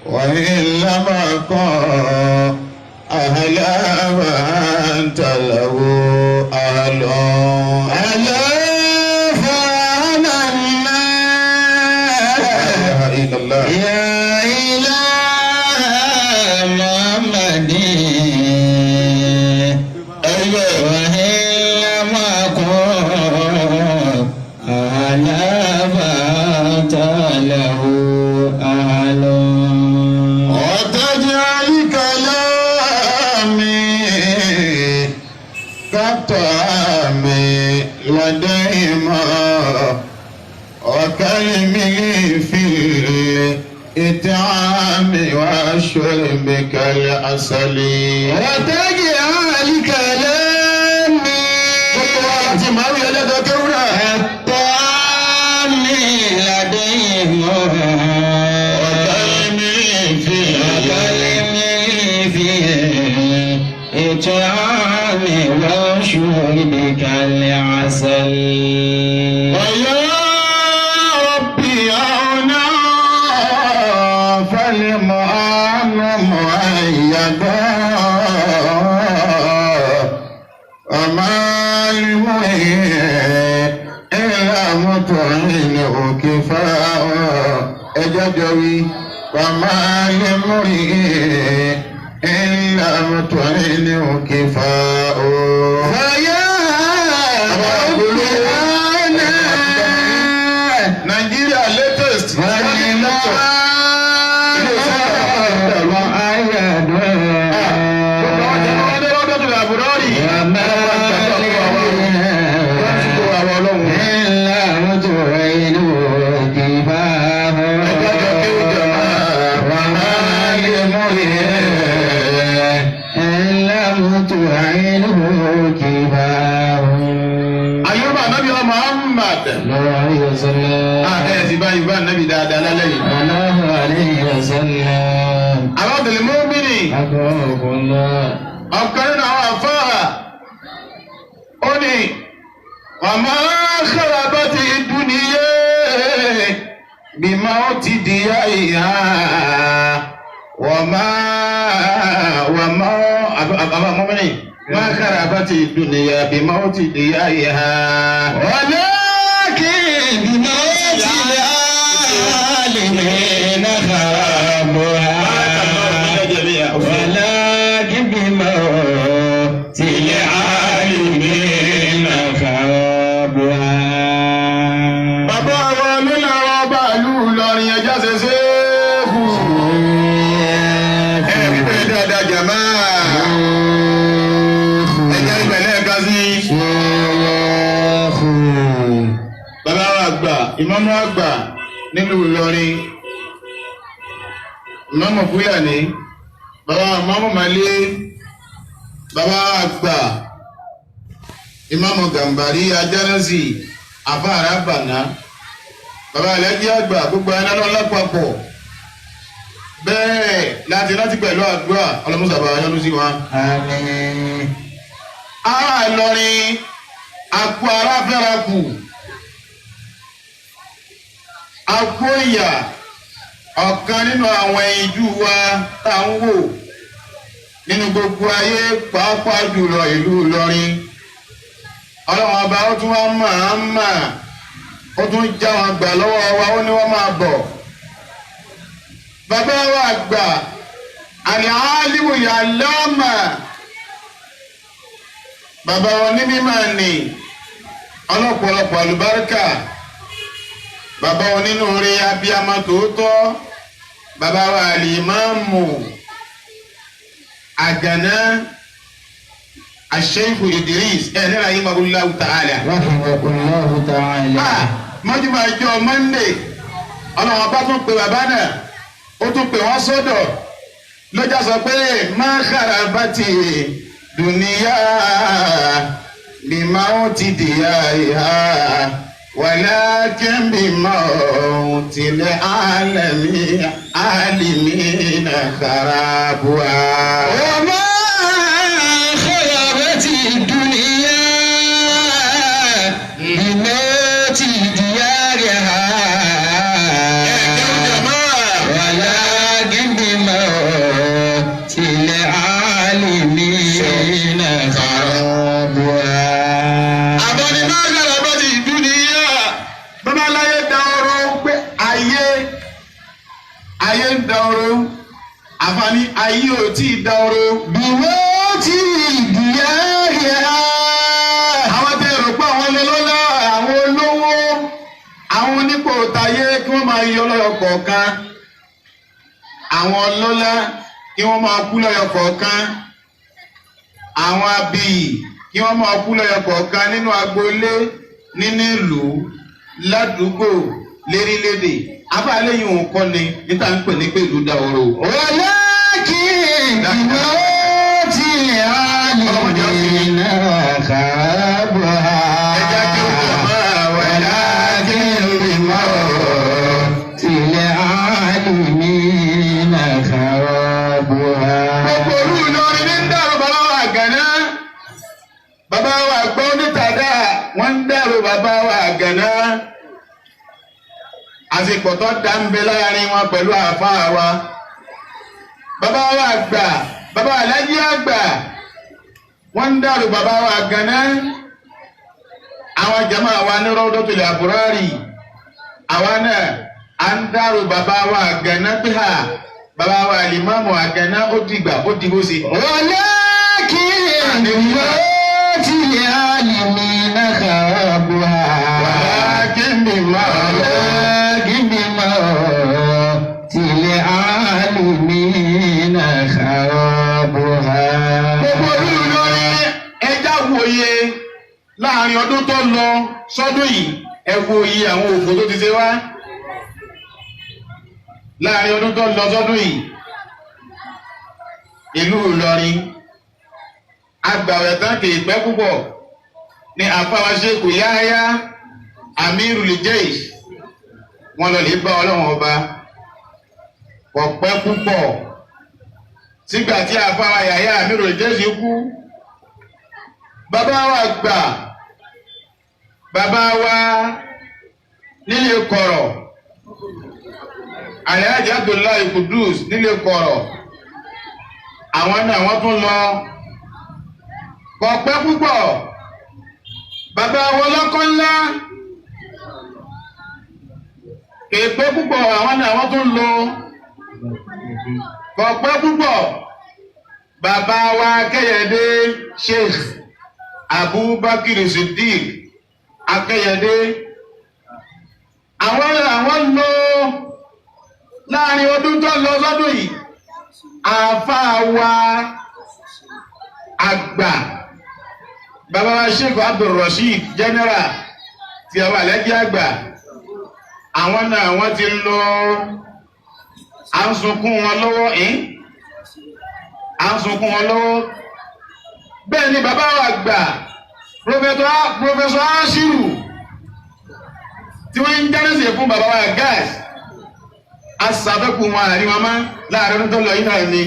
وإن لم أكن أهلا فأنت له أهل. ألا فأنا لا إله إلا الله. يا إله محمد وإن لم أكن أهلا فأنت له أهل. وتجعل كلامي كالطعام لديهما وكلمي في الإطعام والشرب كالعسل. وتجعل كلامي Àti màá yẹ lẹ́dọ̀ kéwúrà. كالطعام لديهم وكلمي في وكلمي في الإطعام والشرب كالعسل. ويا ربي أنا فالمؤمن مؤيدا وما المؤمن إلا مطعن كفاء أجدوي وما المؤمن إلا مطعن كفاء. فيا ربي أنا Nigeria latest. فالمؤمن مؤيد وما إلا مطعن كفاه وما لمؤمن إلا مطعن كفاه. Àyùbá Nàbí wa Muhammad. الله عليه وسلم. Ẹ ti bá Yorùbá Nàbí dáadáa lálẹ́ yìí. الله عليه وسلم. Àwọn tẹ̀lé mọ́mìnì أكرمكم الله. ọ̀kan nínú àwọn àfáà. Ó ní wàmọ́ kharabati dunya bima ó ti di ìhà wàmọ́ wàmọ́ àbá mọ́mìnì má kharabati dunya bima ó ti di ìhà. ولكن بموت العالمين خرابها ولكن بموت العالمين خرابها. Bàbá wa nínú àwọn ọba ìlú Ìlọrin ẹja ṣe ṣéèkù. Ẹ wípé dáadáa jàmá. Ẹja ìbẹ̀lẹ̀ ẹ̀ka sí. Bàbá wa àgbà, ìmáàmù àgbà nílùú Ìlọrin. Ìmáàmù Fúlàní. Bàbá ìmáàmù Màlé. Bàbá wa àgbà. Ìmáàmù Gàmbàrí Ajánásì. Àfa Àràbànà. Bàbá Àlẹ́jì àgbà gbogbo ẹni lọ́la lápapọ̀. Bẹ́ẹ̀ láti láti pẹ̀lú àdúrà ọlọ́mùsàbà yọ́nú sí wa. آمين. Ará Ìlọrin àpò ara fẹ́ra kù àpò ìyà ọ̀kan nínú àwọn ẹyinjú wa tá à ń wò nínú gbogbo ayé pàápàá jùlọ ìlú Ìlọrin. Ọlọ́run ọba ó tún wá máa ń mà ó tún já wọn gbà lọ́wọ́ wa ó ní wọ́n máa bọ̀. Bàbá wa àgbà àlẹ́ yàlámà bàbá wọn ní mímọ̀ ní ọlọ́pọ̀lọpọ̀ àlùbáríkà bàbá wọn nínú orí abiyamọ tòótọ́ bàbá wa àlìmáàmù àgànná àṣẹ́yìnkù Idris ẹ̀ nílà yìí maguláwù ta'ala. رحمه الله تعالى. Ah, mọ́júmọ́ ẹjọ́ Monday ọlọ́run ọba tún pe bàbá náà ó tún pè wọ́n sọ́dọ̀ lọ́jà sọ pé má kharabati dunya bima ó ti dìyà ìhà walakin bima ó tilẹ̀ alami alimina kharabuha. وما خربت الدنيا بموت ديارها ولكن Ayé ń da oró, àfààní ayé ò tí ì da oró. بموت ديارها. Àwọn tẹ rò pé àwọn lọ́lọ́lá, àwọn olówó, àwọn onípò tayé kí wọ́n máa yọ lọ́yọ̀ kọ̀ọ̀kan. Àwọn ọlọ́lá kí wọ́n máa kú lọ́yọ̀ kọ̀ọ̀kan. Àwọn abiyì kí wọ́n máa kú lọ́yọ̀ kọ̀ọ̀kan nínú agboolé, nínú ìlú, ládùúgbò, lérílẹ̀èdè. Abáàlẹ́yìn òun kọ́ ni níta ń pè ní pé ìlú dahoro. ولكن بموت العالمين خرابها. Ẹja kí ó kọ̀ máa wà ولكن بموت العالمين خرابها. Gbogbo olú Ìlọrin ní ń dàrú bàbá wa Àgànná. Bàbá wa gbọ́ onítàdá wọ́n ń dàrú bàbá wa Àgànná. Àsìkò tó dá ń bẹ láàrin wọn pẹ̀lú àáfàá wa. Bàbá wa àgbà, bàbá Alájí àgbà, wọ́n ń dàrú bàbá wa Àgànná. Àwọn jàmáà wa ní Rawdatul Abrari. Àwa náà à ń dàrú bàbá wa Àgànná pé ha bàbá wa Àlìmáàmù Àgànná ó dìgbà ó dìbò sí. ولكن بموت العالمين خرابها. ولكن ولكن بموت العالمين خرابها. Gbogbo olú Ìlọrin ẹja wòye láàrin ọdún tó lọ sọ́dún yìí, ẹ wo iye àwọn òfò tó ti ṣe wá. Láàrin ọdún tó lọ sọ́dún yìí, ìlú Ìlọrin agbàwẹ̀ tán kì í pẹ́ púpọ̀ ní àfáwá Ṣéèkù Yáyá Amirul Jaysh, wọn lọ lè bá Ọlọ́run ọba kò pẹ́ púpọ̀ sígbà tí àfáwá Yáyá Amirul Jaysh kú. Bàbá wa gbà, bàbá wa nílé kọ̀rọ̀, Alhaji Abdullahi Kudus nílé kọ̀rọ̀, àwọn náà wọ́n tún lọ kò pẹ́ púpọ̀. Bàbá wọn lọ́kọ́ ńlá kò pẹ́ púpọ̀, àwọn náà wọ́n tún lọ kò pẹ́ púpọ̀. Bàbá wa Akẹ́yẹdé, Sheikh Abubakar Siddiq Akẹ́yẹdé, àwọn àwọn lọ láàrin ọdún tó lọ sọ́dún yìí. Àáfàá wa àgbà, bàbá wa Sheikh Abdulrasheed General ti àwọn àlẹ́jẹ́ àgbà, àwọn náà wọ́n ti lọ, à ń sunkún wọn lọ́wọ́ ẹ̀, à ń sunkún wọn lọ́wọ́. Bẹ́ẹ̀ ni bàbá wa àgbà Professor Ashiru tí wọ́n ń jẹ́rìsì fún bàbá wa gas asàbẹ̀kù wọn àrí wọn mọ́ láàrin ọdún tó lọ yìí náà ni.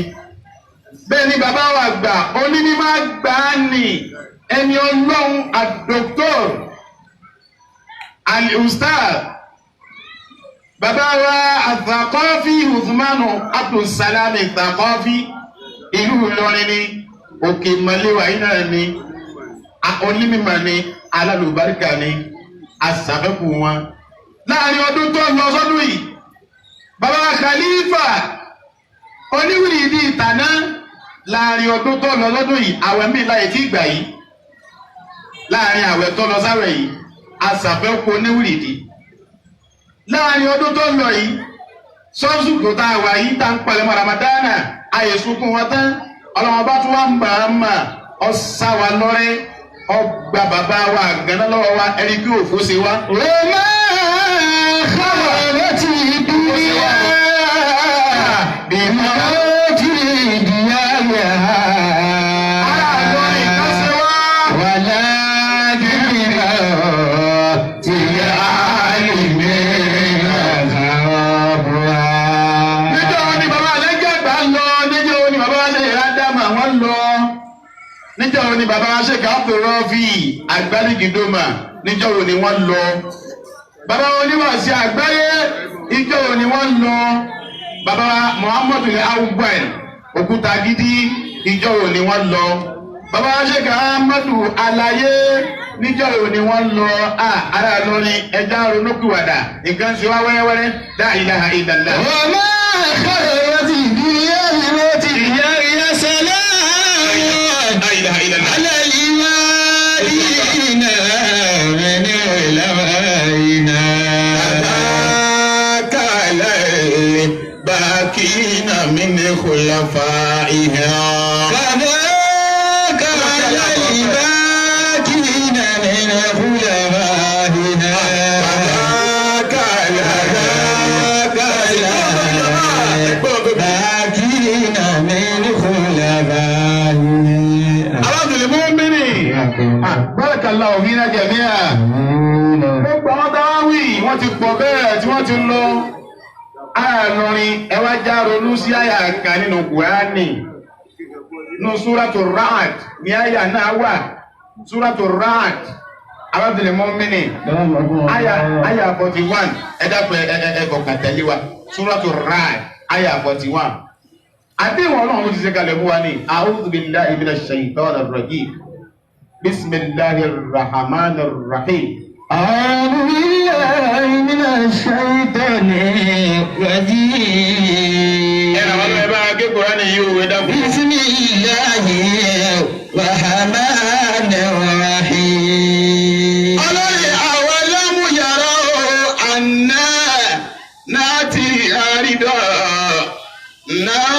Bẹ́ẹ̀ ni bàbá wa àgbà onímọ̀ àgbà ni ẹni ọlọ́run àdòktọ́r al-ustaz bàbá wa àtàkọ́fì Uthmanu Abdulsalami Thaqafi, ìlú Ìlọrin ni, òkè mọ̀lẹ́wà yìí náà ni, onímọ̀ ni, alálùbáríkà ni, asàbẹ̀kù wọn láàrin ọdún tó lọ sọ́dún yìí. Bàbá Khalifa oníwìrì ìdí ìtàná láàrin ọdún tó lọ lọ́dún yìí, àwẹ̀ míì láyé tí ìgbà yìí, láàrin àwẹ̀ tó lọ sáwẹ̀ yìí, asàfẹ́kù oníwìrì ìdí láàrin ọdún tó lọ yìí. Sọ́ọ̀sùkò tá a wà yìí tá ń palẹ̀mọ́ Ramadana, àyè sunkún wọn tán, ọlọ́wọ́n bá tún wá ń bà á mà ọ̀sá wa lọ́rẹ́, ọgbà bàbá wa gánà lọ́wọ́ wa, ẹni kí òfò ṣe wá. وما خربت الدنيا بموت ديارها. Ará Ìlọrin kan ṣe wá. ولكن بموت العالمين خرابها. Níjọ́ wo ni bàbá Alẹ́jẹ́ àgbà ń lọ? Níjọ́ wo ni bàbá ṣe Ádámà wọ́n lọ? Níjọ́ wo ni bàbá ṣe Káfíńrọ́fì Àgbálígídómà? Níjọ́ wo ni wọ́n lọ? Bàbá oníwàásí àgbáyé, ìjọ́ wo ni wọ́n lọ? Bàbá Muhammadu Awwal Òkúta Gidi, ìjọ́ wo ni wọ́n lọ? Bàbá Sheikh Ahmadu Alaye, níjọ́ wo ni wọ́n lọ? Ará Ìlọrin, ẹja ronúkúwàdà, nǹkan ṣe wá wẹ́rẹ́wẹ́rẹ́. La ilaha illallah. وما الباقين من خلفائها. كذاك على الباقين من خلفائها. كذاك كذاك على الباقين من خلفائها. Aláàbìlì mọ́mìnì. Barakallahu fina jami'a. Gbogbo àwọn táwa wí, wọ́n ti pọ̀ bẹ́ẹ̀ tí wọ́n ti lọ. Àlọ́rin ẹ wá já ronú sí àyà kan nínú Kùránì. Nínú Súratu Ra'd ní àyà náà wà. Súratu Ra'd. Aláàbìlì mọ́mìnì. Àyà 41. Ẹ dákun ẹ ẹ ẹ kọ̀ọ̀kan tẹ̀lé wa. Súratu Ra'd. Àyà 41. Àdéhùn Ọlọ́run ti ṣe kalẹ̀ fún wa ní A'udhu billahi minash shaitanir rajim. Bismillahir rahmanir rahim. أعوذ بالله من الشيطان الرجيم. Ẹ ràn wọ́n lọ́wọ́ ẹ bá ké Kùránì yìí òwe dákun. بسم الله الرحمن الرحيم. Ọlọ́run àwọn alámúyàrá o, àná náà ti àrídọ̀ náà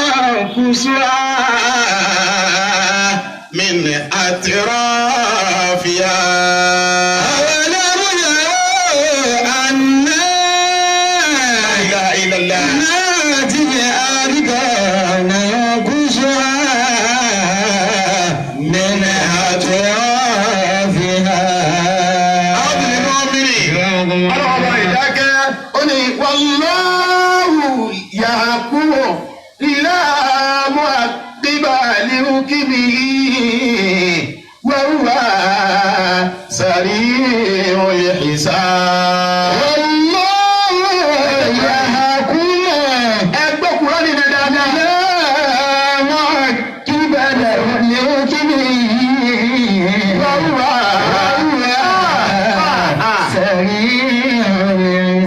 kú súra min atrafiha. أولم يروا أنا La ilaha illallah. نأتي الأرض ننقصها من أطرافها. Àwọn mọ́mìnì. Ọlọ́ọ̀bá ìdákẹ́, ó ní wallahu yahkumu la mu'aqqiba li hukmihi wa huwa sari'ul hisab. والله يحكم Ẹgbẹ́ Kùránì ní dáadáa. لا معقب لحكمه Wa huwa سريع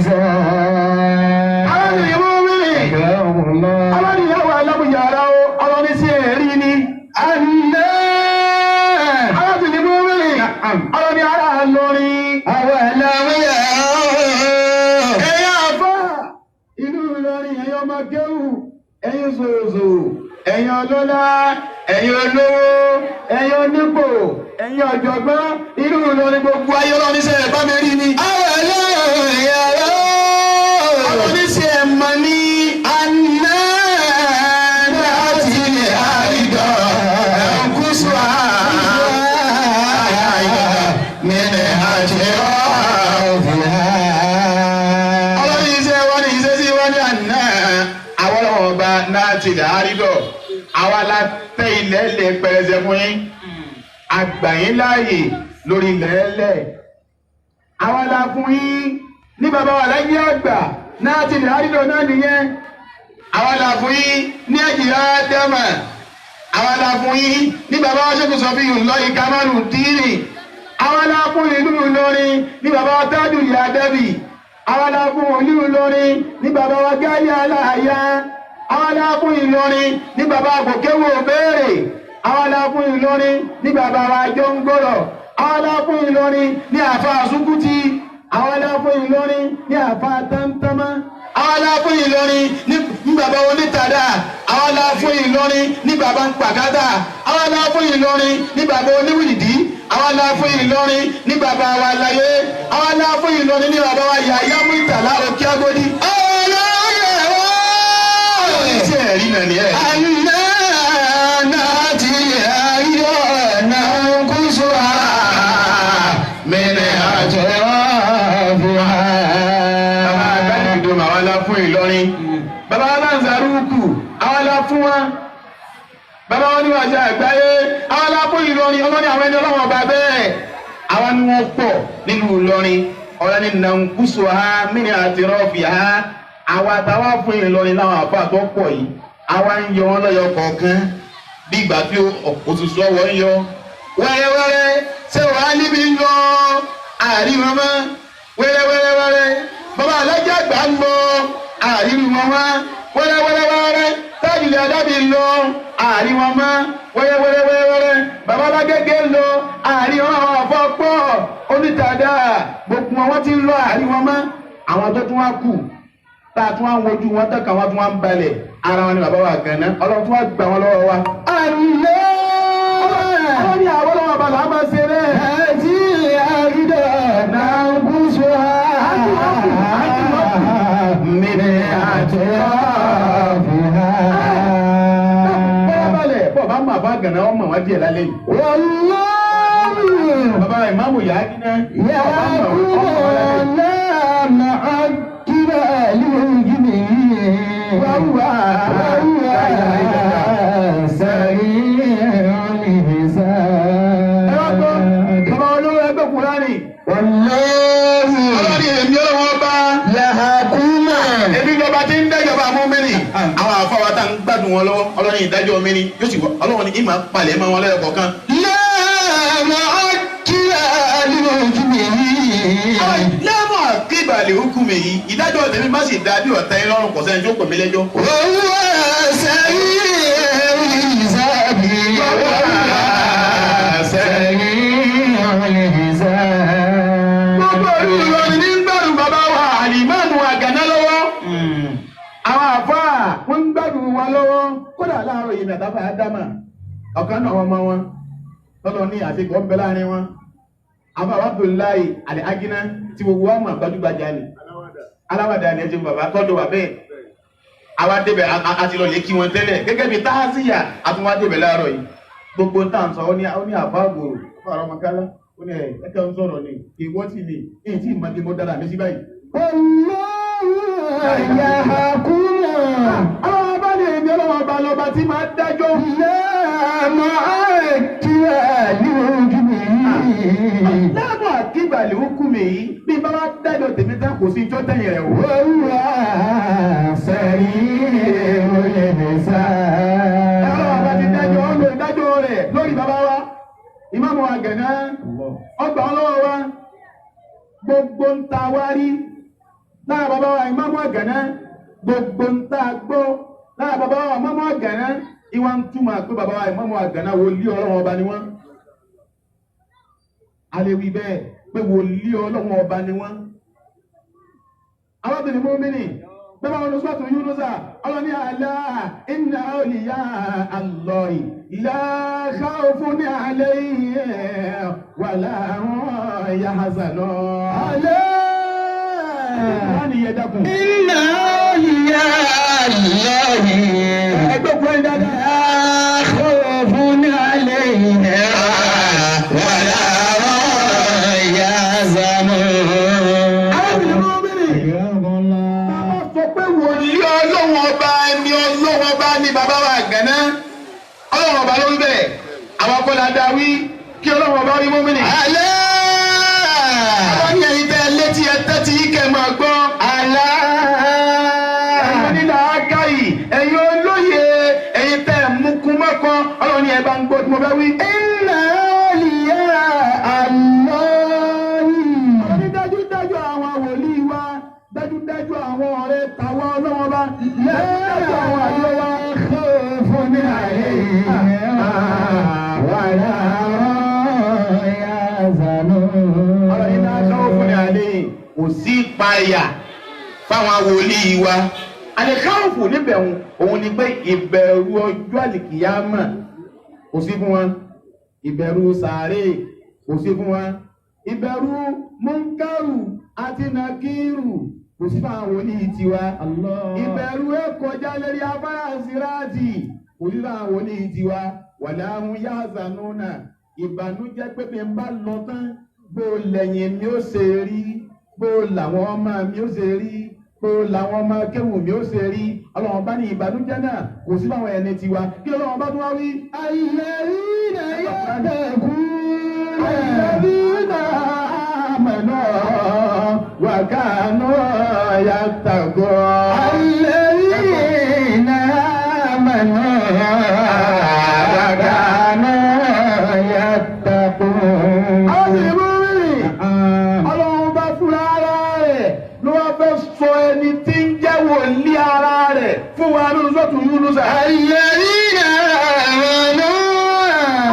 الحساب. Àwọn mọ́mìnì. Ọlọ́ni ìyàwó alámúyàrá o, ọlọ́ni sí ẹ̀rí ni. أنا Alábìnrin mọ́mìnì. Ọlọ́ni ara lórin. أولم يروا Ẹ̀yin àfá, ìlú Ìlọrin, ẹ̀yin ọmọ Géwù, ẹ̀yin zòzò, ẹ̀yin ọlọ́lá, ẹ̀yin olówó, ẹ̀yin onípò, ẹ̀yin ọ̀jọ̀gbọ́n, ìlú Ìlọrin gbogbo ayé ọlọ́ni sẹ́ ẹ̀ bá mi rí ni. أولم يروا Ọlọ́ni sẹ́ ẹ̀ mọ̀ ní. أنا نأتي الأرض ننقصها من أطرافها. Ọlọ́ni iṣẹ́ wa ní iṣẹ́ sí wa ní àná. Àwọn ọlọ́wọ́ ọba náà ti dà á rí dọ̀. Àwa la tẹ́ ilẹ̀ lẹ̀ pẹrẹsẹ fún yín. Àgbà yín láàyè lórí ilẹ̀ ẹlẹ̀. Àwa la fún yín ní bàbá wa láyé àgbà náà ti dà á rí dọ̀ náà nìyẹn. Àwa la fún yín ní ẹ̀jìlá dẹ́mà. Àwa la fún yín ní bàbá wa ṣẹ́gun sọ fíyùn lọ́yìn Kamaru Dínì. Àwa la fún ìlú Ìlọrin ní bàbá wa Tájù Ìyá Dẹ́bì. Àwa la fún ìlú Ìlọrin ní bàbá wa Gáyé Aláàyá. Àwa la fún Ìlọrin ní bàbá Àkókéwò Béèrè. Àwa la fún Ìlọrin ní bàbá wa Jọ́ngbọ́rọ̀. Àwa la fún Ìlọrin ní àfa Àsúkútì. Àwa la fún Ìlọrin ní àfa Támtámá. Àwa la fún Ìlọrin ní bàbá onítàdá. Àwa la fún Ìlọrin ní bàbá Pàkátà. Àwa la fún Ìlọrin ní bàbá oníwìdí. Àwa la fún Ìlọrin ní bàbá wa láyé. Àwa la fún Ìlọrin ní bàbá wa Yàyà Múrítàlá Òkè Agodi. أولم يروا Ṣé ẹ̀rí nà ni ẹ̀? أنا نأتي الأرض ننقصها من أطرافها. Bàbá Agbájúdòmọ̀ àwa la fún Ìlọrin. Bàbá Aláǹsàrúkù àwa la fún wa. Bàbá wọn ní wàṣẹ àgbáyé àwa la fún Ìlọrin. Ọlọ́ni àwọn ẹni ọlọ́wọ́n ọba bẹ́ẹ̀. Àwa ni wọ́n pọ̀ nínú Ìlọrin. Ọ̀rẹ́ ni nàǹkúsù ha mí àti rọ́ọ̀fì ha. Àwa táwa fún Ìlọrin láwọn àfa tó pọ̀ yìí. Àwa ń yọ wọn lọ́yọ̀ kọ̀ọ̀kan. Bí ìgbà tí òtútù ọwọ́ ń yọ. Wẹ́rẹ́wẹ́rẹ́ ṣé wàá níbi ń lọ àárín wọn mọ́. Wẹ́rẹ́wẹ́rẹ́wẹ́rẹ́ bàbá alájà àgbà ń lọ àárín wọn wá. Wẹ́rẹ́wẹ́rẹ́wẹ́rẹ́ tájìlì adábì ń lọ àárín wọn mọ́. Wẹ́rẹ́wẹ́rẹ́wẹ́rẹ́ bàbá alágége ń lọ àárín wọn. Àwọn àfọ pọ̀ onítàdá gbogbo wọn ti ń lọ àárín wọn mọ́. Àwọn tó tún wá kù Tá a tún wá ń wojú wọn tọ́ka wọn tún wá ń balẹ̀. Ara wọn ni bàbá wa Gànná. Ọlọ́run tún wá gbà wọn lọ́wọ́ wa. Ọlọ́run ní àwọn ọlọ́wọ́ ọba là á máa ṣe bẹ́ẹ̀. Bọ́lá balẹ̀ bọ́ọ̀ bá mọ̀ àbá Gànná ọmọ wọn díẹ̀ lálẹ́ yìí. Bàbá ìmáàmù yà á gíná. Bọ́ọ̀ bá mọ̀ ọmọ wọn lálẹ́ yìí. Ẹ wá gbọ́, bàbá olówó ẹgbẹ́ Kùránì. Ọlọ́run èmi ọlọ́wọ́ bá. Èmi lọ́ba tí ń dájọba mú mi nì. Àwọn àfọwọ́ tá ń gbádùn wọn lọ́wọ́. Ọlọ́run ìdájọ́ mi ni. Yóò sì wọ ọlọ́run ní ìmọ̀ palẹ̀ mọ́ wọn lẹ́yọ̀ kọ̀ọ̀kan. Lẹ́mọ̀ àkíbalẹ̀ òkú mi yìí, ìdájọ́ tèmi má sì dá bí ọ̀tá yín lọ́rùn kò sẹ́ni tó pè mí lẹ́jọ́. Gbogbo ìlú Ìlọrin ní ń gbádùn bàbá wa àlìmáàmù Àgànná lọ́wọ́. Àwọn àfáà wọ́n ń gbádùn wa lọ́wọ́. Kódà láàárọ̀ yìí nàtàfà Ádámà, ọ̀kan náà ọmọ wọn. Tọ́lọ ní àṣekọ̀ ń bẹ láàrin wọn. Àfáà Abdullahi Àlẹ́ Agíná tí gbogbo wa mọ̀ gbajúgbajà ni. Aláwàdà ni ẹ ti mú bàbá tọ́jú wa bẹ́ẹ̀. Àwa débẹ̀ a ti lọ lè kí wọn tẹ́lẹ̀. Gẹ́gẹ́ bí táhásíyà a tún wá débẹ̀ láàárọ̀ yìí. Gbogbo tá à ń sọ ó ní àfáà gbòòrò, àfáà Rọmọkálá, ó ní ẹ̀ ẹ̀kẹ́ ń sọ̀rọ̀ ni, ìwọ́ sì ni, èyí tí ìmọ̀ bí mo dára mi sí báyìí. Ọlọ́run ọba ní èmi ọlọ́run ọba lọba tí máa dájọ́. Láàmú àkíbalẹ̀ òkú mi yìí, bí bá wá dájọ́ tèmi tán kò sí ijó tẹ̀yìn rẹ̀ wò. Ọlọ́run ọba ti dájọ́, ó lo ìdájọ́ rẹ̀ lórí bàbá wa. Ìmáàmù wa Gànná, ọgbà ọlọ́wọ́ wa, gbogbo ń ta wá rí. Lára bàbá wa Ìmáàmù Àgànná, gbogbo ń ta gbọ́. Lára bàbá wa Ìmáàmù Àgànná, ìwà ń túmọ̀ pé bàbá wa Ìmáàmù Àgànná wòlíì Ọlọ́run ọba ni wọ́n. A lè wí bẹ́ẹ̀ pé wòlíì Ọlọ́run ọba ni wọ́n. Arábìnrin Mọ́mìnì, bẹ́ẹ̀ bá wọn lọ sọ́ọ̀tù Yúnúsà, ọlọ́ni àlá inna awliya Allahi la khawfun alayhim wa la hum yahzanun. Kùránì yẹ dákun. Ẹgbẹ́ Kùránì dáadáa. Arábìnrin Mọ́mìnì, bàbá sọ pé wòlíì Ọlọ́run ọba ẹni Ọlọ́run ọba ní bàbá wa Àgànná. Ọlọ́run ọba ló ń bẹ̀. Àwọn akọ́lá dáwí kí Ọlọ́run ọba rí Mọ́mìnì. Àwọn ní ẹ̀yin tẹ́ létí ẹ tẹ́tí kẹ́ máa gbọ́. Ẹ̀yin onílà ágáyì, ẹ̀yin olóye, ẹ̀yin tẹ́ mukun mọ́kan, Ọlọ́run ní ẹ bá ń gbọ́ tí mo bá wí. Ọlọ́run ní dájúdájú àwọn wòlíì wa, dájúdájú àwọn ọ̀rẹ́ tàwa Ọlọ́run ọba, dájúdájú àwọn àjọ wa. Ọlọ́run ní dájúdájú fún ní àlẹ́ yìí, kò sí ìpayà fáwọn wòlíì wa. Àlẹ́káwùfù níbẹ̀ òun ni pé ìbẹ̀rù ọjọ́ àlìkìyámà kò sí fún wọn. Ìbẹ̀rù sàárè kò sí fún wa. Ìbẹ̀rù múnkárù àti nàkírù kò sí fún àwọn wòlíì tiwa. Ìbẹ̀rù ẹ̀ kọjá lérí afárá síráàtì kò sí fún àwọn wòlíì tiwa. Wàláhùn yahzanuna, ìbànújẹ́ pé bí n bá lọ tán bó lẹ́yìn mi ó ṣe rí, bó làwọn ọmọ mi ó ṣe rí, bó làwọn ọmọ kéwù mi ó ṣe rí. Ọlọ́run bá ní ìbànújẹ́ náà kò sí fáwọn ẹni tiwa. Kí Ọlọ́run bá tún wá wí. Alladhina amanu wa kanu yattaqun. Àwọn ìlú rìn. Ọlọ́run bá fúnra ara rẹ̀ ló wá fẹ́ sọ ẹni tí ń jẹ́ wòlíì ara rẹ̀ fún wa nínú sọ́ọ̀tù Yúnúsà.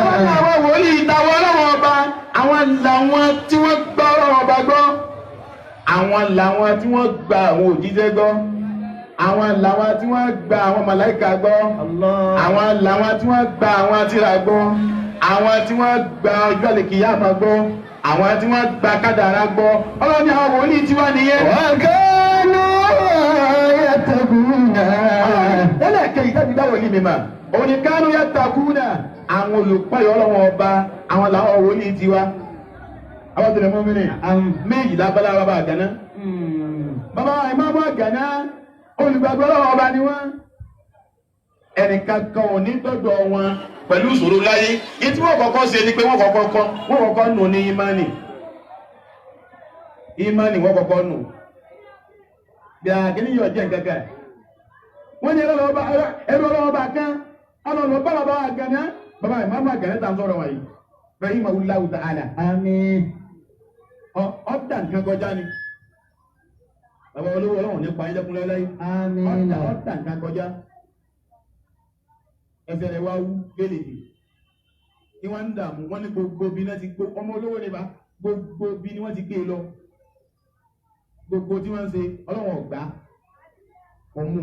Àwọn àwọn wòlíì ìtawọ́ Ọlọ́run ọba, àwọn làwọn tí wọ́n gbọ́ Ọlọ́run ọba gbọ́. Àwọn làwọn tí wọ́n gba àwọn òjíṣẹ́ gbọ́. Àwọn làwọn tí wọ́n gba àwọn màláìka gbọ́. Àwọn làwọn tí wọ́n gba àwọn tírà gbọ́. Àwọn tí wọ́n gba ọjọ́ àlèkìyámà gbọ́. Àwọn tí wọ́n gba kádàrá gbọ́. Ọlọ́run ní àwọn wòlíì tiwa nìyẹn. وكانوا يتقون. Ẹlẹ́ẹ̀kejì tẹ́bi dá wòlíì mi mà. Òun ni kánú yattaquna. Àwọn olùpáyọ̀ Ọlọ́run ọba àwọn làwọn wòlíì tiwa. Àwọn tẹ̀lé mọ́ mi ni. Méjì lábala bàbá àgànná. Bàbá ìmáàmù àgànná olùgbàgbọ́ Ọlọ́run ọba ni wọ́n. Ẹnìkan kan ò ní dọ́dọ̀ wọn pẹ̀lú ìṣòro láyé. Ní tí wọ́n kọ́kọ́ ṣe ni pé wọ́n kọ́kọ́ kọ́ wọ́n kọ́kọ́ nù ní ìmánì. Ìmánì wọ́n kọ́kọ́ nù. Bí a kìíní yóò jẹ́ nǹkan kan. Wọ́n ní ẹ̀rọ ọlọ́wọ́ bá kan ọlọ́run bá bàbá àgànná. Bàbá ìmáàmù àgànná tá à ń sọ̀rọ̀ wọ̀nyí. Rahimahullahu ta'ala. Àmín. Ọ̀dà nǹkan kọjá ni. Bàbá olówó Ọlọ́run nípa ayé lẹ́kúnlẹ́ láyé. Àmín. Ọ̀dà nǹkan kọjá. Ẹsẹ̀ rẹ̀ wá wú gélèdè. Ní wọ́n ń dààmú, wọ́n ní gbogbo bí náà ti gbó ọmọ olówó ni bá gbogbo bí ni wọ́n ti gbé e lọ. Gbogbo tí wọ́n ń ṣe Ọlọ́run ọ̀gbá ọ̀mú.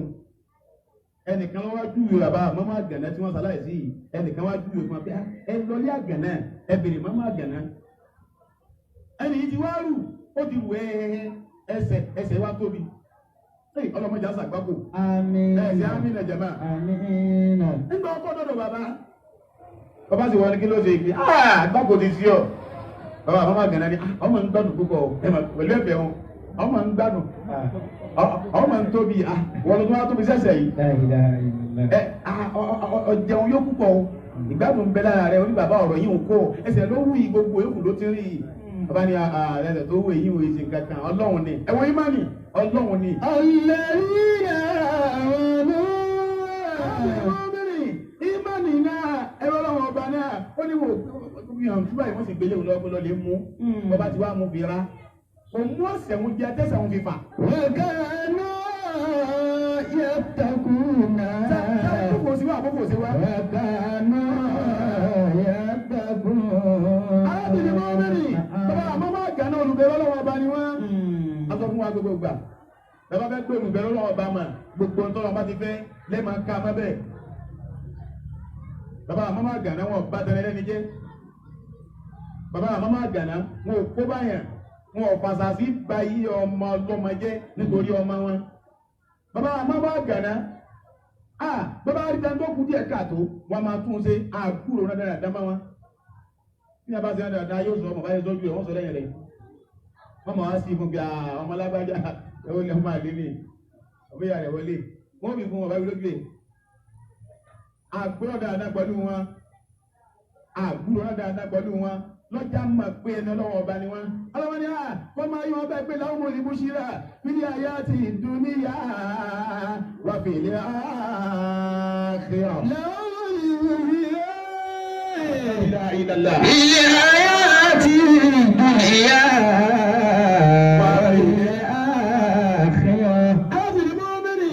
Ẹnìkan wá júwe bàbá mọ́mọ́ àgànná tí wọ́n ṣaláìsí yìí. Ẹnìkan wá júwe fún wa pé ẹ lọlé àgànná ẹ bèrè mọ́mọ́ àgànná. Ẹnì yìí ti wá rù ó ti rù ẹ́ẹ́ẹ́ ẹsẹ̀ ẹsẹ̀ wa tóbi. Ọlọ́mọdé àṣà àgbákò. Àmín. Ẹ̀sẹ̀ àmín ẹ̀ jàmá. Àmín. Nígbà ọkọ dọ̀dọ̀ bàbá. Bàbá sì wọ́n ní kí ló ṣe ìgbé. Àgbákò ti sí ọ. Bàbá mọ́mọ́ àgànná ni ọmọ ń gbádùn púpọ̀ ẹ mà pẹ̀lú ẹ̀fẹ̀ wọn. Ọmọ ń gbádùn. Ọmọ ń tóbi wọ́n ló tún wá tóbi sẹ́sẹ̀ yìí. La ilaha illallah. Ọjẹun yóò púpọ̀ o. Ìgbádùn ń bẹ lára rẹ oní bàbá ọ̀rọ̀ yìí ń kó ẹsẹ̀ ló wù yìí gbogbo èkó ló ti rí yìí. Bàbá ni ẹsẹ̀ tó wù èyí wò èsì kankan Ọlọ́run ni. Ẹ̀wọ̀n yìí má nì Ọlọ́run ni. Alladhina amanu. Ìmánì náà ẹ̀rọ ọlọ́run ọba náà ó ní wò ó túbọ̀ yìí wọ́n sì gbélé òun lọ́wọ́ lọ́ọ́ lè mú. Bàbá ti wá mú fi ra. Òun mú ọ̀sẹ̀ òun jẹ tẹ̀sẹ̀ òun fi fà. Wa kanu yattaquna. Kókò sí wa àkókò sí wa. Wa kanu yattaquna. Arábìnrin máa ń rìn. Bàbá àmọ́ máa gànà olùbẹ̀rẹ̀ ọlọ́wọ́ ọba ni wọ́n. A sọ fún wa gbogbo gbà. Bàbá fẹ́ gbé olùbẹ̀rẹ̀ ọlọ́wọ́ ọba mà. Gbogbo ntọ́lọ́ bá ti fẹ́ lẹ́ẹ̀ma ká má bẹ́ẹ̀. Bàbá àmọ́ máa gànà wọn bá tẹ̀lé lẹ́ni jẹ́. Bàbá àmọ́ máa gànà wọn ò kó báyàn. Wọn ò fàṣàṣì ba iye ọmọ ọlọ́mọ jẹ́ nítorí ọmọ wọn. Bàbá àmọ́ máa gànà. Bàbá àríta tó kú díẹ̀ káàtó wọn máa tún ṣe àkúrò náà dáadáa má wọn. Ní abá ṣe dáadáa yóò sọ ọmọ báyìí sọ́jú ẹ̀ wọ́n sọ lẹ́yìn rẹ̀. Wọ́n máa wá sí fún bí ọmọ alágbájá ẹ̀ wọlé ọmọ àlè ni ọmọ ìyá rẹ̀ wọlé. Wọ́n fi fún wọn báyìí lójú ẹ̀. Àkúrò dáadáa pẹ̀lú wọn. Àkúrò dáadáa pẹ̀lú wọn. Lọ́jà mọ̀ pé ẹni ọlọ́wọ́ ọba ni wọ́n. Ọlọ́wọ́ ni wọ́n máa yí wọn bẹ́ẹ̀ pé láwọn mọ̀lẹ́ búṣírà fílẹ̀ ayé àti ìdúníyà wà fil akhirah. La ilaha illallah. Fil hayati dunya wa fil akhirah. Arábìnrin mọ́mìnì,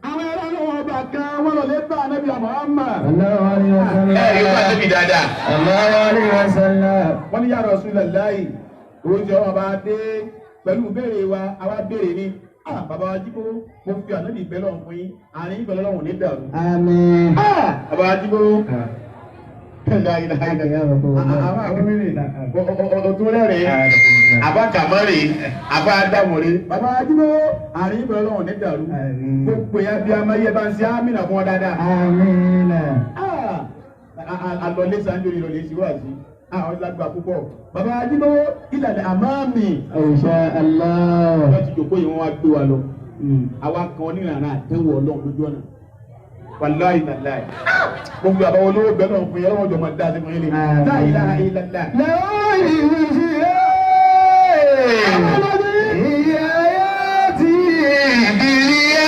àwọn ẹ̀rọ ọlọ́wọ́ ọba kan wọ́n lọ lè bá Ànábì Muhammad. Sallallahu alayhi wa sallam. Ẹ̀rí wọ́n Ànábì dáadáa. Sallallahu alayhi wa sallam. Wọ́n ní ya Rasulullahi, oúnjẹ ọmọ bá dé pẹ̀lú béèrè wa, àwa béèrè ni. Bàbá wa jíbó, mo fi Ànábì bẹ́ lọ́hùn fún yín, àárín ìbẹ̀lẹ̀ lọ́hùn ní dàrú. Àmín. Bàbá wa jíbó, la ilaha illallah. Àwọn àkúmírì, ọ̀tún rẹ̀rẹ̀, àbá kàmọ́rì, àbá dàmúrì. Bàbá wa jíbó, àárín ìbẹ̀lẹ̀ lọ́hùn ní dàrú. Àmín. Gbogbo ya bí a máa yẹ bá ń ṣe ámìnà fún ọ dáadáa. Àmín. Alọ́lé sanjó ni lọ́lé síwájú. Àwọn lágbà púpọ̀. Bàbá Ajíbówó ìlànà àmáàmì. Insha Allah. Wọ́n ti jòkó yìí wọ́n wá gbé wa lọ. Àwa kan oníranran àtẹ̀wọ̀ Ọlọ́run lójú ọ̀nà. Wàláì nàláì. Gbogbo àbáwọ̀ olówó bẹ́ẹ̀ náà fún yẹn lọ́wọ́ jọ máa dá sí fún yín ni. La ilaha illallah. Lọ́wọ́ ìyáyàtì ìdílé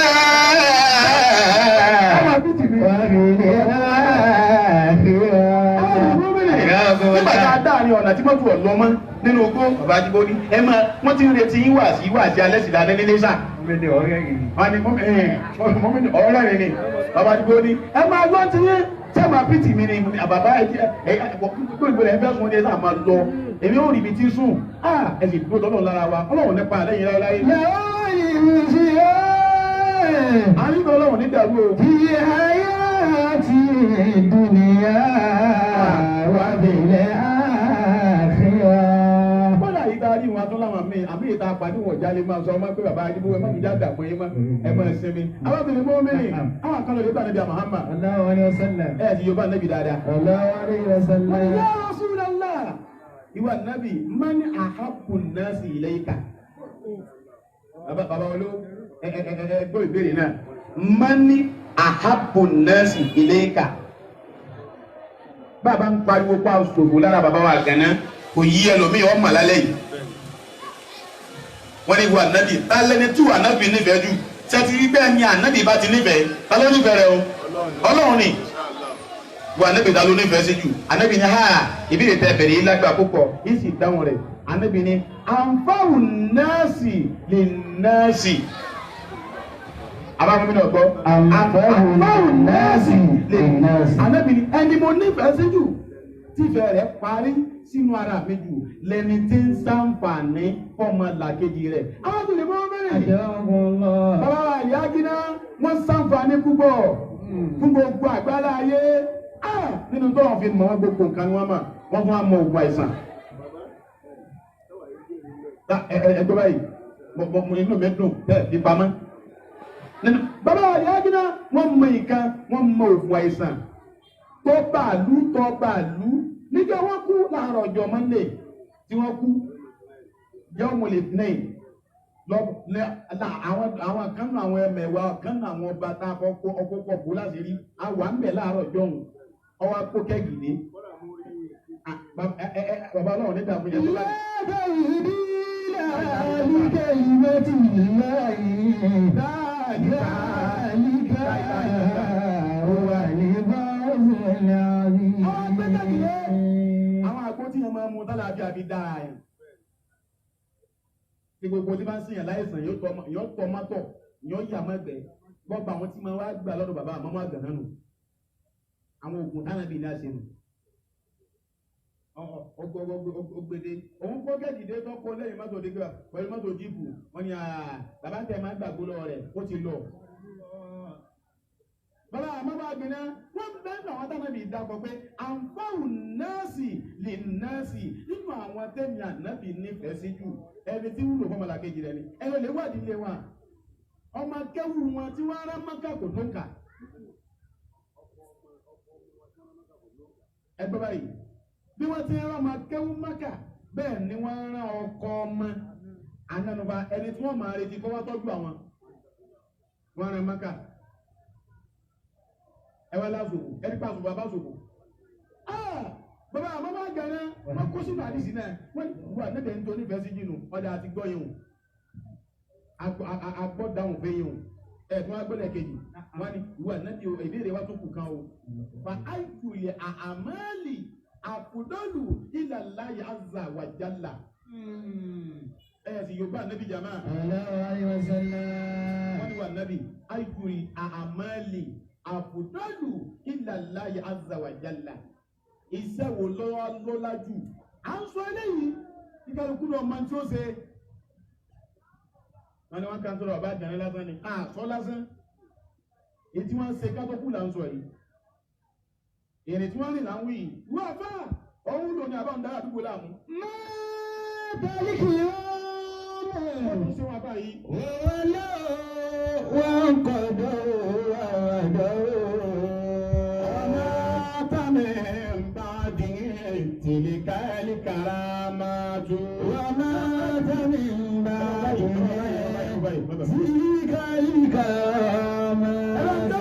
Nígbà tá a dá ní ọ̀nà tí mọ́tò ọ̀lọ́ mọ́ nínú ogbó bàbá Ajíbó ní ẹ máa wọ́n ti ń retí yín wá sí wá sí alẹ́ sí lálẹ́ nílé sà. Wọ́n ní mọ́mí ọ̀rẹ́ mi ni bàbá Ajíbó ní ẹ máa lọ́ ti yín ṣé máa pìtì mi ni bàbá ẹ ẹ gbogbo ẹ fẹ́ sùn ní ẹ sà máa lọ èmi ò rí ibi tí sùn ẹ sì dúró tọ́lọ́ lára wa Ọlọ́run nípa àlẹ́ yìí láyé. Lọ́wọ́ ìrìnsì Àárín Ọlọ́run ní dàrú o. في حياة الدنيا وفي الآخرة. Kódà yìí tá a rí wọn atún láwọn míì àmì ìta àpàdé wọn jáde máa sọ ọmọ pé bàbá Ajíbó ẹ má fi jáde àpò yín mọ́ ẹ máa sinmi. Àwọn obìnrin mọ́ mí àwọn kan lọ lè bá níbi Muhammad. Allahu alayhi wa sallam. Ẹ ti Yorùbá níbi dáadáa. Allahu alayhi wa sallam. Wọ́n ní ya Rasulullah. Ìwà nàbì man ahabbu an-nasi ilayka. Bàbá bàbá olówó ẹ ẹ ẹ ẹ gbọ́ ìbéèrè náà. Man ahabbu an-nasi ilayka. Bàbá ń pariwo pa ṣòfò lára bàbá wa gànà kò yí ẹlòmíì ọmọ lálẹ́ yìí. Wọ́n ní ìwà nàbì ta lẹni tí ìwà nàbì nífẹ̀ẹ́ jù. Ṣé ti rí bẹ́ẹ̀ ni ànábì bá ti nífẹ̀ẹ́? Ta ló nífẹ̀ẹ́ rẹ o? Ọlọ́run ni wa anabi ta ló nífẹ̀ẹ́ sí jù. Anabi ni ha ìbéèrè tẹ bẹ̀rẹ̀ yìí lágbà púpọ̀ yìí sì dáhùn rẹ̀. Anabi ni anfa'u nasi lin nasi. Abáfẹ́mi náà gbọ́. Anfa'u nasi lin nasi. Anabi ni ẹni mo nífẹ̀ẹ́ sí jù tífẹ̀ẹ́ rẹ̀ parí sínú ara mi jù lẹni tí ń ṣàǹfààní fọmọ làkejì rẹ̀. Àwọn tó lè mọ́ mẹ́rin. Ajabakumullah. Bàbá wa ìyá Gíná wọ́n ṣàǹfààní púpọ̀ fún gbogbo àgbálá ayé. Ah! Nínú tó wọn fi mọ̀ wọ́n gbogbo nǹkan ni wọ́n mọ̀, wọ́n fún wa mọ ògùn àìsàn. Ẹ ẹ ẹ gbọ́ báyìí, mo inú mi dùn bẹ́ẹ̀ fi pamọ́. Nínú bàbá wa ìyá Gíná wọ́n mọ nǹkan, wọ́n mọ ògùn àìsàn. Tó bàálù tó bàálù níjọ́ wọ́n kú láàárọ̀ ọjọ́ Monday tí wọ́n kú yawmul ithnain lọ lẹ la àwọn kan náà àwọn ẹmẹ̀wà kan náà àwọn ọba tá a fọ kó ọkọ pọ kó láti rí àwa ń bẹ láàárọ̀ jọhún ọwọ́ akó kẹgì dé. Bàbá náà nígbà fún yẹn tó bá لا تبديل لكلمة الله ذلك هو الفوز العظيم. Àwọn agbẹ́kẹ̀lé àwọn àgbo tí yẹn máa mú tálàáfíà fi dára yẹn tí gbogbo tí bá ń sìyàn láìsàn yóò tọ́ mọ́tọ̀ yóò yà mọ́gbẹ́ gbọ́gbà àwọn tí máa wá gbà lọ́dọ̀ bàbá àmọ́ máa gbà náà nù àwọn oògùn táwọn ẹbí ní àṣẹ nù ọgbẹdẹ òun kó kẹ́kìdé tó kó lẹ́yìn mọ́tò dígbà pẹ̀lú mọ́tò jíìpù wọ́n ní bàbá tẹ̀ máa gbàgbó lọ́wọ́ rẹ̀ ó ti lọ. Bàbá àmọ́ bá gbiná wọ́n bẹ́ẹ̀ náà wọ́n táwọn ẹbí dàpọ̀ pé àǹfààní nọ́ọ̀sì lè nọ́ọ̀sì nínú àwọn tẹ̀mí ànábì nífẹ̀ẹ́ sí jù ẹni tí wúlò fọmọlá kejì rẹ ni ẹni lè wádìí ilé wọn ọmọ akẹ́wù wọn tí wọ́n rán mọ́kà kò tó kà. Ẹgbẹ́ báyìí bí wọ́n ti rán ọmọ akẹ́wù mọ́kà bẹ́ẹ̀ ni wọ́n rán ọkọ ọmọ anánuba ẹni tí wọ́n máa retí kó wá tọ́jú àwọn wọ́n rán mọ́kà ẹ wá lásòkò ẹni pa àsòkò àbá sòkò. Bàbá àmọ́ bá gànà wọ́n kó sínú àdìsí náà wọ́n wà níbẹ̀ ń tó nífẹ̀ẹ́ sí jìnnù ọ̀dà àti gbọ́ yìí o agbọ́ dáhùn fẹ́ yìí o ẹ̀ tí wọ́n gbọ́dọ̀ kejì wọ́n ní wà níbi ìbéèrè wa tó kù kan o. Fa àìkúlẹ̀ àmàlì àfùdọ́lù ilallahi azza wa jalla. Ẹ̀ sì Yorùbá níbi jàmá. Allahu alayhi wa sallam. Wọ́n ní wà níbi àìkúlẹ̀ àmàlì àfùdọ́lù ilallahi azza wa jalla. Iṣẹ́ wo lọ́wọ́ lọ́lá jù? À ń sọ eléyìí kí kálukú lọ máa tí ó ṣe. Wọ́n ní wọ́n kàn sọ̀rọ̀ bàbá àjàní lásán ni. À sọ lásán. Èyí tí wọ́n ń ṣe kátó kú là ń sọ yìí. Èrè tí wọ́n rìn là ń wí yìí. Wọ́n àfà ọ̀hún lò ní àbáwọn dára àdúgbò láàmú. ما تلك Wọ́n يوم tún ṣe wọn àbá yìí. ولو وقدوا وعدوا وما من بعده تلك الكرامات. ومات من بعده تلك الكرامات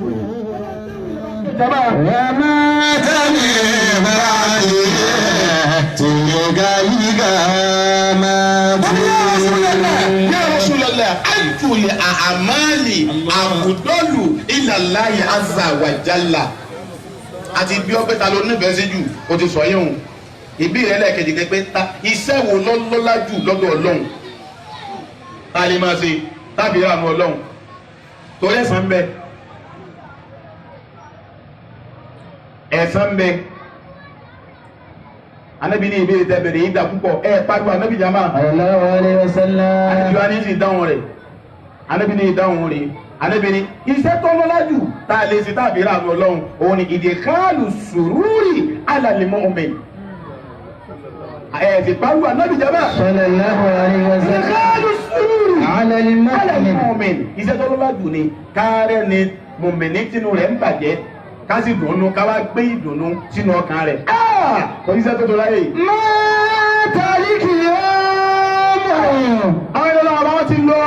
ومات من بعده تلك الكرامات. Ya Rasulullah, ayyul a'mali afdalu ilallahi azza wa jalla. Àti bí ọpẹ́ ta ló nífẹ̀ẹ́ sí jù, o ti sọ yín o. Ìbéèrè ẹlẹ́ẹ̀kejì ni pé ta iṣẹ́ wo lọ́lọ́lá jù lọ́dọ̀ Ọlọ́run? Ta lè máa ṣe tàbí ìrànú Ọlọ́run? Torí ẹ̀san ń bẹ. Ẹ̀san ń bẹ. Ànábì ní ìbéèrè tẹ bẹ̀rẹ̀ yìí dà púpọ̀. Ẹ pariwo Ànábì jàmáà. Allahu alayhi wa sallam. Ànábì wa ní sì dáhùn rẹ̀. Ànábì ní ìdáhùn rẹ̀. Ànábì ní iṣẹ́ tó lọ́lá jù tá a lè ṣe tàbí rà lọ lọ́hùn òun ni ìdíkàlù sùúrì alal mu'min. Ẹ̀ ti pariwo Ànábì jama. Sallallahu alaihi wasallam. Ìdíkàlù sùúrì Alal alal mu'min. mu'min. Iṣẹ́ tó lọ́lá jù ni kárẹ́ ni mùmìnì tínú rẹ̀ ń bàjẹ́ ká sì dùnnú ká wá gbé ìdùnnú sínú ọkàn rẹ̀. Kò sí iṣẹ́ tó tó láyé yìí. Mata al-qiyamu. Àwọn ìlọ́lá ọba wọn ti lọ.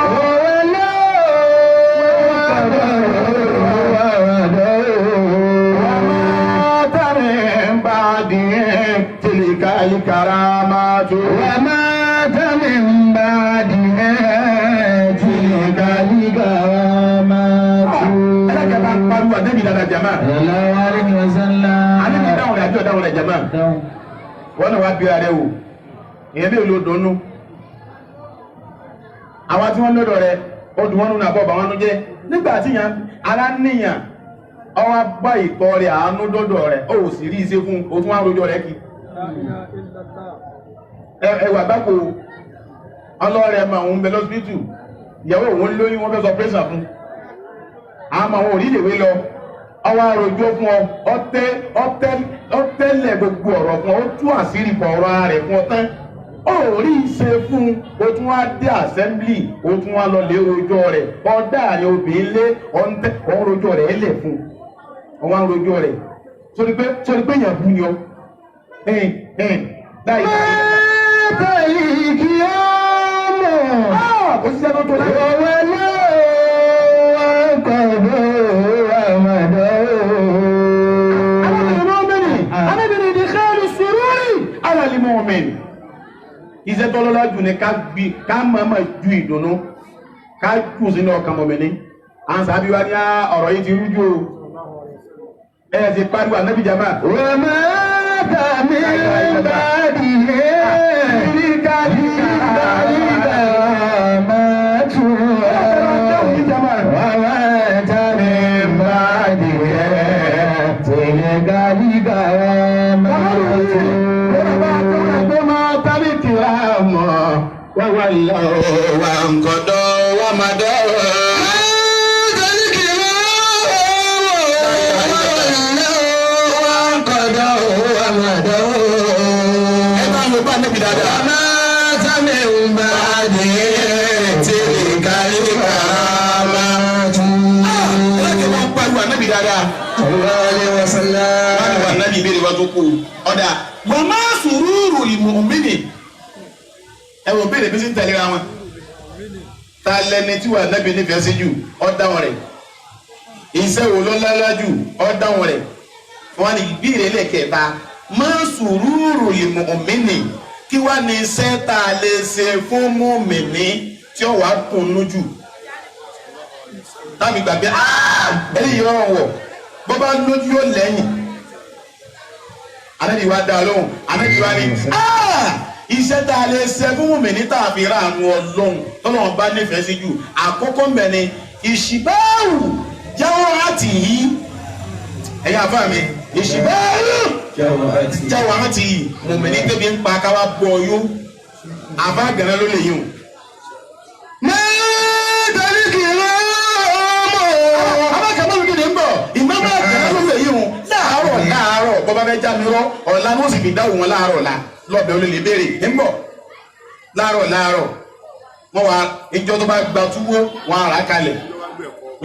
الكرامات ومات من بعدها تلك الكرامات. Ẹlẹ́kẹ̀ẹ́ bá ń pariwo àdébì dáadáa jama. Sallallahu alaihi wasallam. Àdébì dáhùn rẹ̀ àbí ọ̀dáhùn rẹ̀ jama. Wọ́n náà wá bí ara rẹ̀ wò. Èèyàn bí olóò dùnnú. Àwọn tí wọ́n lọ́dọ̀ rẹ̀, ó dùn wọ́n nù náà bọ̀ bá wọn nú jẹ́. Nígbà tí yàn ara níyàn, ọwọ́ bá ìtọ́ rẹ̀ àánú dọ́dọ̀ rẹ̀, ó sì rí iṣẹ́ fún o tún wá rojọ́ rẹ̀ kí. Ẹwà báko ọlọ́rẹ̀ ma òun bẹ lọ́sibítù, ìyàwó òun lóyún wọ́n fẹ́ sọ pẹ́sà fún. Àmọ́ àwọn òrí ìlèwé lọ, ọwọ́ àròjọ fún ọ, ọtẹ́lẹ̀ gbogbo ọ̀rọ̀ fún ọ, ó tú àṣírí pọ̀ ọ̀rọ̀ rẹ̀ fún ọ tán. Ó rí iṣẹ́ fún o tún wá dé assembly, o tún wá lọ lé rojọ́ rẹ̀, ọ̀dà rẹ̀ obìnrin lé, ọ̀n rojọ́ rẹ̀ lẹ̀ fún un, ọ̀n rojọ́ rẹ̀. Sori pé èèyàn bú ni ọ. Láì Mata al-qiyamu. kò sí sẹ́nu tó láyé. Arábìnrin ní khairu sururi ala al-mu'min. Iṣẹ́ tó lọ́lá jù ní ká máa ju ìdùnnú ká jù sínú ọkàn mọ̀mìnì. À ń sábí wá ní ọ̀rọ̀ yìí ti rújú o. Ẹ ti pariwo Ànábì jama. ومات من بعده تلك الكرامات. ومات من بعده تلك الكرامات. Ọ̀dà wọ́n máa sùúrù ìmùmínì ẹ̀wọ̀n béèrè bí sí ń tẹ̀léra wọn. Ta lẹni tí wà nábì nífẹ̀ẹ́ sí jù ọ̀dà wọn rẹ̀. Iṣẹ́ wo ló lálá jù ọ̀dà wọn rẹ̀. Wọ́n ní ìbéèrè lẹ́kẹ̀ẹ́ta máa sùúrù ìmùmínì kí wá ní iṣẹ́ tá a lè ṣe fún mùmínì tí ó wàá kùnú jù. Tábì gbàgbé eléyìí rọrùn wọ̀ bó bá lójú yóò lẹ́yìn. Ànábì wa dá lóhùn, Ànábì wa ní iṣẹ́ tá a lè ṣe fún mùmínì tá a fi ra àánú Ọlọ́run tọ́lọ́run bá nífẹ̀ẹ́ sí jù àkọ́kọ́ mbẹ̀ ni ìṣìbáwù jáwọ́ àti yìí ẹ̀yin àfa mi ìṣìbáwù jáwọ́ àti yìí mùmínì tẹ́bi ń pa káwá bọ̀ yó àfa gẹ̀rẹ́ ló lè yùn. Láàárọ̀ bọ́bá fẹ́ já mi rọ́ ọ̀la ní ó sì fi dáhùn wọn láàárọ̀ ọ̀la lọ́bẹ̀ olè lè béèrè ń bọ̀ láàárọ̀ láàárọ̀ wọ́n wá ìjọ tó bá gba túwó wọn àrà kalẹ̀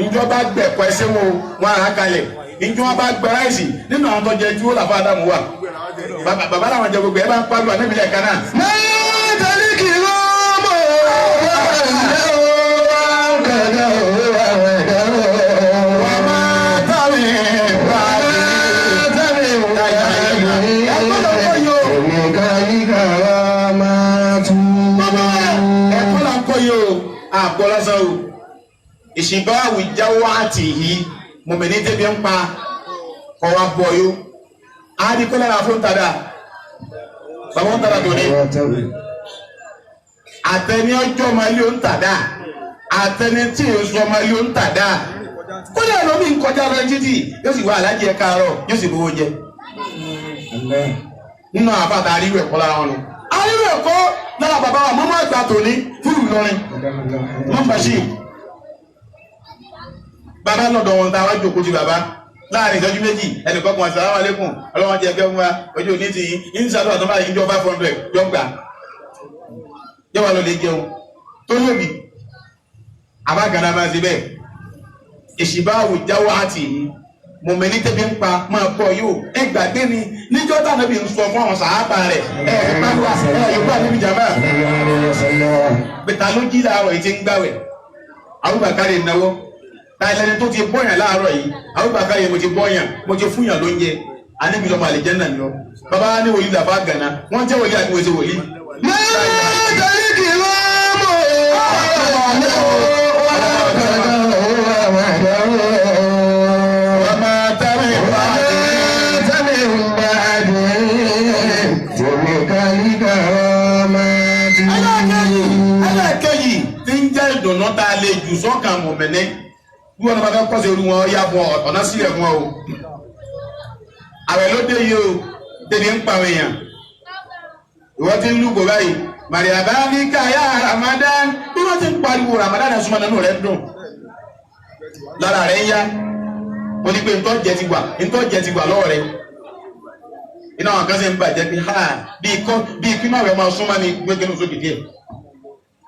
ìjọ bá gbẹ̀kọ́ ẹsẹ̀ wo wọn àrà kalẹ̀ ìjọ wọn bá gba ráìsì nínú àwọn tó jẹ túwó làfọ Ádámù wà bàbá làwọn jẹ gbogbo ẹ bá ń pariwo ànábìlẹ̀ kan náà. Àgbọ̀lásán o ìṣìbá àwùjáwọ́ àti yìí mọ̀mìnì tẹ́bi ń pa kọ́ wa bọ̀ yó àdìkọ́lára fún tàdá bàbá ń tàdá tó ní àtẹni ọjọ́ máa lé ń tàdá àtẹni tí ò sọ máa lé ń tàdá kódà lómi ń kọjá lọ títì yóò sì wá alájẹ ẹ káàárọ̀ yóò sì bówó jẹ nínú àbáta àríwú ẹ̀kọ́ lára wọn nù àríwú ẹ̀kọ́ lára bàbá wa mọ́mọ́ àgbà tòní fúlù lọrin wọ́n bá ṣe Bàbá lọ́dọ̀ wọn tá a wá jókòó ti bàbá láàrin ìṣẹ́jú méjì, ẹnìkan kan assalamu alaikum, ọlọ́wọ́n jẹ́ kẹ́ fún wa, ojú òní ti yín ń ṣàdúrà tó bá yín jọ 500 yọ gbà yọ wà lọ lè jẹun tó lóbi. Àbáganá máa ṣe bẹ́ẹ̀. Ìṣìbáwò jáwọ́ àti mọ̀mẹ́ni tẹ́bi ń pa máa bọ̀ yóò ẹ gbàgbé ni níjọ́ táwọn ẹbí ń sọ fún àwọn sàábà rẹ̀ ẹ ẹ ẹ yóò bá níbi jàmbá pẹ̀tà ló jí láàárọ̀ yìí ti ń gbàwẹ̀. Abubakar náwó táyà ẹni tó ti bọ́yàn láàárọ̀ yìí. Abubakar, mo ti bọ́yàn, mo ti fúnyàn lóúnjẹ, aníbi lọ́mọ àlìjánnà ni ọ. Bàbá ní wòlíì làbá gànà wọ́n jẹ́ wòlíì àti wòlíì wòlíì. Ẹlẹ́ẹ̀kejì tí ń jẹ́ ìdùnnú tá a lè jù sọ́kàn mọ̀mẹ́ni, bí wọn bá fẹ́ kọ́sẹ̀ irú wọn yá fún ọ, ọ̀nà sílẹ̀ fún ọ o. Àwẹ̀ ló dé yìí o, tẹ̀lé ń pa àwọn èèyàn. Ìwọ ti ń lúgò báyìí, Màríàbá ní káyà Ramadan, bí wọ́n ti ń pariwo Ramadan ẹ̀ súnmọ́ nínú rẹ̀ ń dùn. Lára rẹ̀ ń yá, ó ní pé ntọ́ jẹ ti wà, ntọ́ jẹ ti wà lọ́wọ́ rẹ̀. Iná àwọn kan sì ń bàjẹ́ pé ha bíi kọ́ bíi kí máa wẹ̀ máa súnmọ́ ni gbé kínú sókè díẹ̀,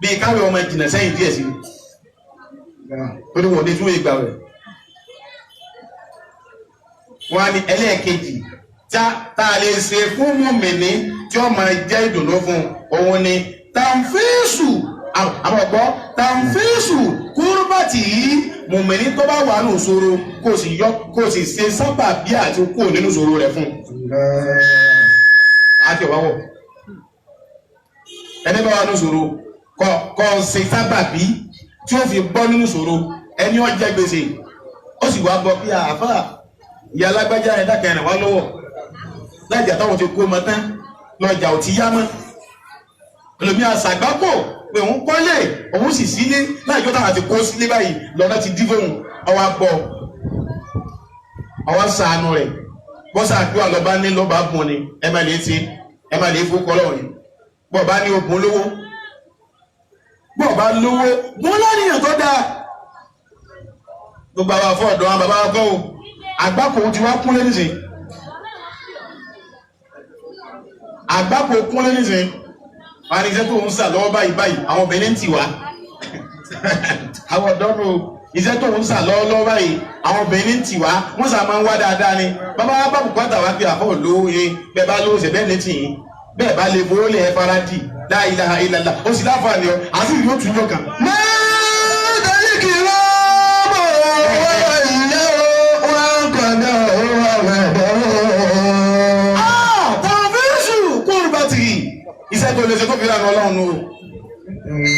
bíi káwé ọmọ jìnnà sẹ́yìn díẹ̀ sí i, torí wọn ò ní tún ìgbà rẹ̀. Wọ́n á ní ẹlẹ́ẹ̀kejì tá a lè ṣe fún mùmíní tí ó máa jẹ́ ìdùnnú fún òun ni tàǹfíìsù àwọn ọ̀gbọ́ tàǹfíìsù kúrúbàtì yìí. Mùmíní tó bá wà nù ìṣòro, kó sì yọ, kó sì ṣe sábà bí àti kó nínú ìṣòro rẹ̀ fún un. Àti ọ̀wáwọ̀ ẹni bá wà nù ìṣòro, kọ́ ṣe sábà bí tí ó fi bọ́ nínú ìṣòro. Ẹni ó jẹ gbèsè, ó sì wá bọ́ pé àáfà ìyá alágbájá ẹ̀ dákẹ́ rẹ̀ wá lọ́wọ́ láìjà táwọn ti kó ọmọ tán lọ́jà ò ti yá mọ́. Ẹlòmíà ṣàgbákò pé òun kọ́lé, òun sì sílé, láìjọ́ táwọn ti kó sílé báyìí lọ́nà ti dí fóun. Ọwọ́ bọ̀, ọwọ́ ṣàánú rẹ̀, bọ́sà àdúrà lọ́ba ní lọ́ba bùn ni ẹ má lè ṣe, ẹ má lè fowó kọ́ lọ́wọ́ yìí. Bọ́ọ̀ bá ní okùn lówó, bọ́ọ̀ bá lówó bùn lánìyàn tó dáa. Gbogbo àwọn afọ ọ̀dọ́ àwọn bàbá wa kọ́ o, àgbákò ti wá kúnlé nísìnyí, àgbákò kúnlé nísìnyí. Wọn ní iṣẹ́ tó ń sà lọ́wọ́ báyìí báyìí, àwọn obìnrin ń tì wá, àwọn ọ̀dọ́ nù. Iṣẹ́ tó ń sà lọ́wọ́ lọ́wọ́ báyìí, àwọn obìnrin ń tì wá, wọ́n sà máa ń wá dáadáa ni. Bàbá wa bá bùkátà wá pé àfọ̀ lówó yẹn, bẹ́ẹ̀ bá lówó ṣe bẹ́ẹ̀ ní tì yín, bẹ́ẹ̀ bá lè fowó lè ẹ fara dì. La ilaha illallah, ó sì láǹfààní ọ àti ìlú òtún yọ kan. Tàfíìsù kúrúbàtì, iṣẹ́ tó lè ṣe tó fi ràn ọlọ́run nù.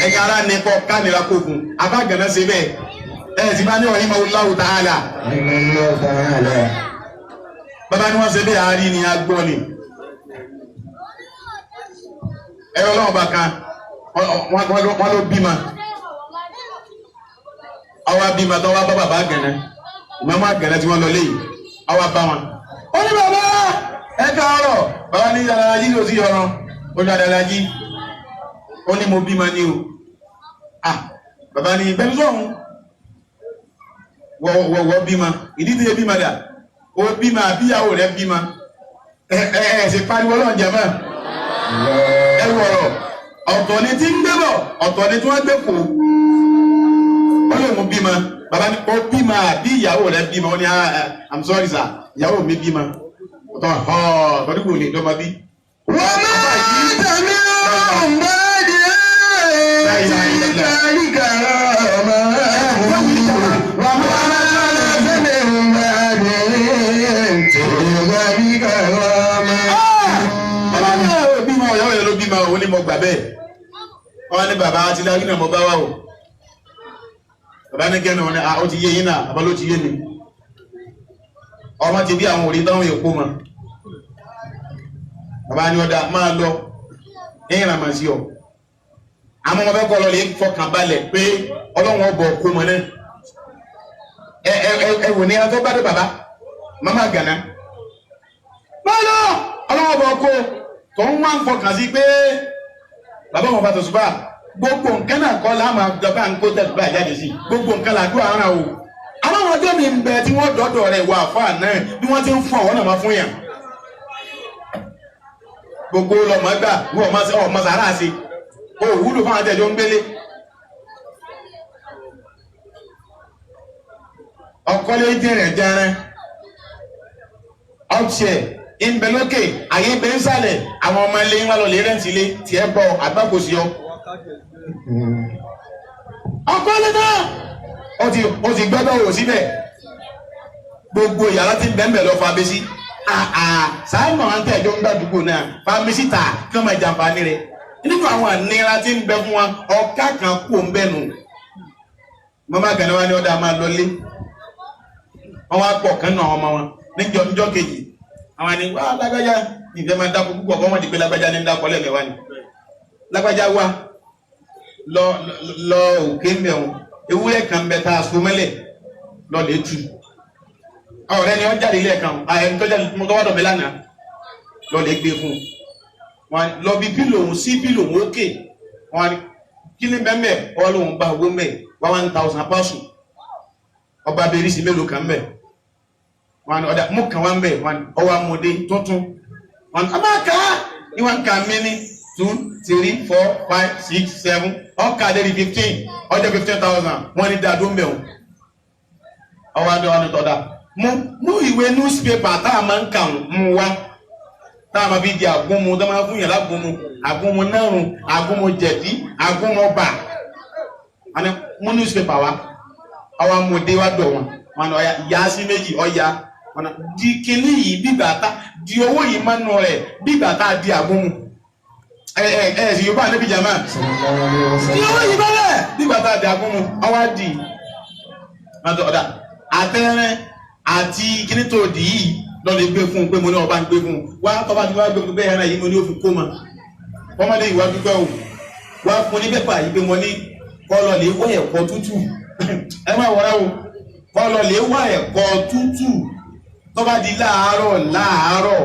Ẹ̀yin ara ní kọ́ kánìlá kókun abágànná ṣe bẹ́ẹ̀ ẹ̀ sì bá ní ọ̀hìn máa láwù tààlà. Bàbá ni wọ́n ṣe bẹ́ẹ̀, àárín ni a gbọ́ ni. Ẹ̀rọ ọlọ́run bá kan wọ́n ló bímọ. Ọwọ́ bímọ tó wá bá bàbá àgànná, ìmọ̀mọ́ àgànná tí wọ́n lọ léyìí, ọwọ́ bá wọn. Ó ní bàbá ẹ káàárọ̀, bàbá ní adalají ló ti yọrọ, ó ní adalají, ó ní mo bímọ ní o. Ah, bàbá ní bẹ́ẹ̀ sọ̀hún wọ̀wọ̀ bímọ, ìdí tí yẹ bímọ dà, ó bímọ àbíyàwó rẹ bímọ, ẹ ẹ ẹ ṣe pariwo lọ́n jẹ mọ́ ẹ wọ̀rọ̀. Ọ̀tọ̀ ni tí ń gbé bọ̀, ọ̀tọ̀ ni tí wọ́n gbé kó. Ó lè mú bímọ, bàbá ní ó bímọ àbí ìyàwó rẹ bímọ, ó ní I'm sorry sir, ìyàwó mi bímọ. Ọ̀tọ̀ ọ̀ tọ́jú kò lè dọ́mọ bí. Bàbá ní ẹ bímọ, ìyàwó rẹ ló bímọ, òun ni mo gbà bẹ́ẹ̀. Wọ́n ní bàbá àti dájú náà mo bá wà o. Bàbá ní kẹ́nu wọn ni ó ti yé yín náà, bàbá ló ti yé mi. Ọmọ ti bí àwọn òrí táwọn èkó mọ. Bàbá ní ọ̀dà máa lọ, ẹ̀yìn rà máa sí ọ. Àmọ́ wọn fẹ́ kọ́ lọ lè fọkàn balẹ̀ pé ọlọ́run ọbọ̀ kó mọ náà. Ẹ ẹ ẹ wò ní ẹjọ́ bá dé bàbá, màmá gànà. Máa lọ, ọlọ́run ọbọ̀ kó tó ń wá ń fọkàn sí pé bàbá wọn bá tó ṣùgbọ́n gbogbo nǹkan náà kọ́ la máa dọ́gba ń kó tẹ̀síbà jáde sí, gbogbo nǹkan la dúró ara o. Àwọn ọjọ́ mi ń bẹ tí wọ́n dọ́dọ̀ rẹ̀ wà fáà náà bí wọ́n ti ń fún àwọn náà máa fún yàn. Gbogbo lọmọ gbà wọ́n ọmọ sàrà sí. O wúlò fún àwọn àtẹ̀jọ́ ń gbélé. Ọkọ́lé jẹrẹ jẹrẹ. Ọ̀tiẹ̀ ìbẹ̀ lókè, àyè ibẹ̀ ń sàlẹ̀, àwọn ọmọ ilé ń wá lọ lè rẹ́ǹtì ilé tiẹ̀ bọ̀ àgbàkòsí ọ. Ọkọ́lé náà ó ti gbọ́dọ̀ wò síbẹ̀. Gbogbo yàrá tí ń bẹ́ẹ̀ bẹ́ẹ̀ lọ fàbísí. Sáàmù àwọn tẹ̀jọ́ ń gbàdúgbò náà fàbísí ta kí wọ́n máa jàǹfààní rẹ̀. Nínú àwọn ànira tí ń bẹ fún wa, ọ̀ká kan kú ń bẹ́ẹ̀ nù. Mọ́má kan wá ní ọ̀dà máa lọlé. Wọ́n wá pọ̀ kan náà ọmọ wọn níjọ́ kejì. Àwọn ni wá lágbájá ìfẹ́ máa dáko púpọ̀ kọ́ wọ́n di pé lágbájá ní dáko lẹ́mẹ̀wá ni. Lágbájá wá lọ lọ òkè ń bẹ̀ wọn. Ewúrẹ́ kan bẹ tá a so mẹ́lẹ̀ lọ lè tu. Ọ̀rẹ́ ni wọ́n jáde lẹ́ẹ̀kan, ẹni tó jáde mo tọ́wọ́ dọ̀bẹ lánàá lọ lè gbé fún un. Wọ́n lọ bí pílò òun sí pílò òun ókè. Wọ́n ní kí ni bẹ́ẹ̀ mẹ́ ọ lóun bá owó mẹ́ wá 1000 pọ́sù. Ọba abẹ́rẹ́ sí mélòó kan mẹ́. Wọ́n ní ọ̀dà mú kan wá mẹ́ wọ́n ní ọwọ́ amòde tuntun. Wọ́n ní ọba ká ní wọ́n kà mí ní 2 3 4 5 6 7 ọkà lérí 15 ọjọ́ 15,000 wọ́n ní dáadó ń bẹ̀ wọ́n. Ọwọ́ adé wọn ní tọ́da. Mú ìwé newspaper tá a máa ń kà mú wá tá a máa fi di àgúnmu tá a máa fún yàrá àgúnmu àgúnmu nárùn àgúnmu jẹ̀dí àgúnmu bà. Wọ́n ní mú newspaper wá ọwọ́ amòde wá dọ̀ wọn. Wọ́n ní ọ̀ya yá sí méjì ọ̀ya wọ́n ní di kinní yìí bígbà tá di owó yìí mọ́nu rẹ̀ bígbà tá a di àgúnmu. Ẹ sì yorùbá níbi jàmá tí owó yìí bá bẹ́ẹ̀ nígbà tá a di agúnmu ọwọ́ á di ọ̀dà àtẹ̀rẹ̀ àti kíní tó di yìí lọ́ọ́ lè gbé fún un pé mo ní ọba ń gbé fún un wá tọ́ba tí wọ́n gbé fún un pé ẹran yìí mo ní ó fi kó ma ọmọdé ìwà dúpẹ́ o wá fún ní pépà yìí pé mo ní kọ́ lọ lè wá ẹ̀kọ́ tútù ẹ má wọra o kọ́ lọ lè wá ẹ̀kọ́ tútù tọ́ba di láàárọ̀ láàárọ̀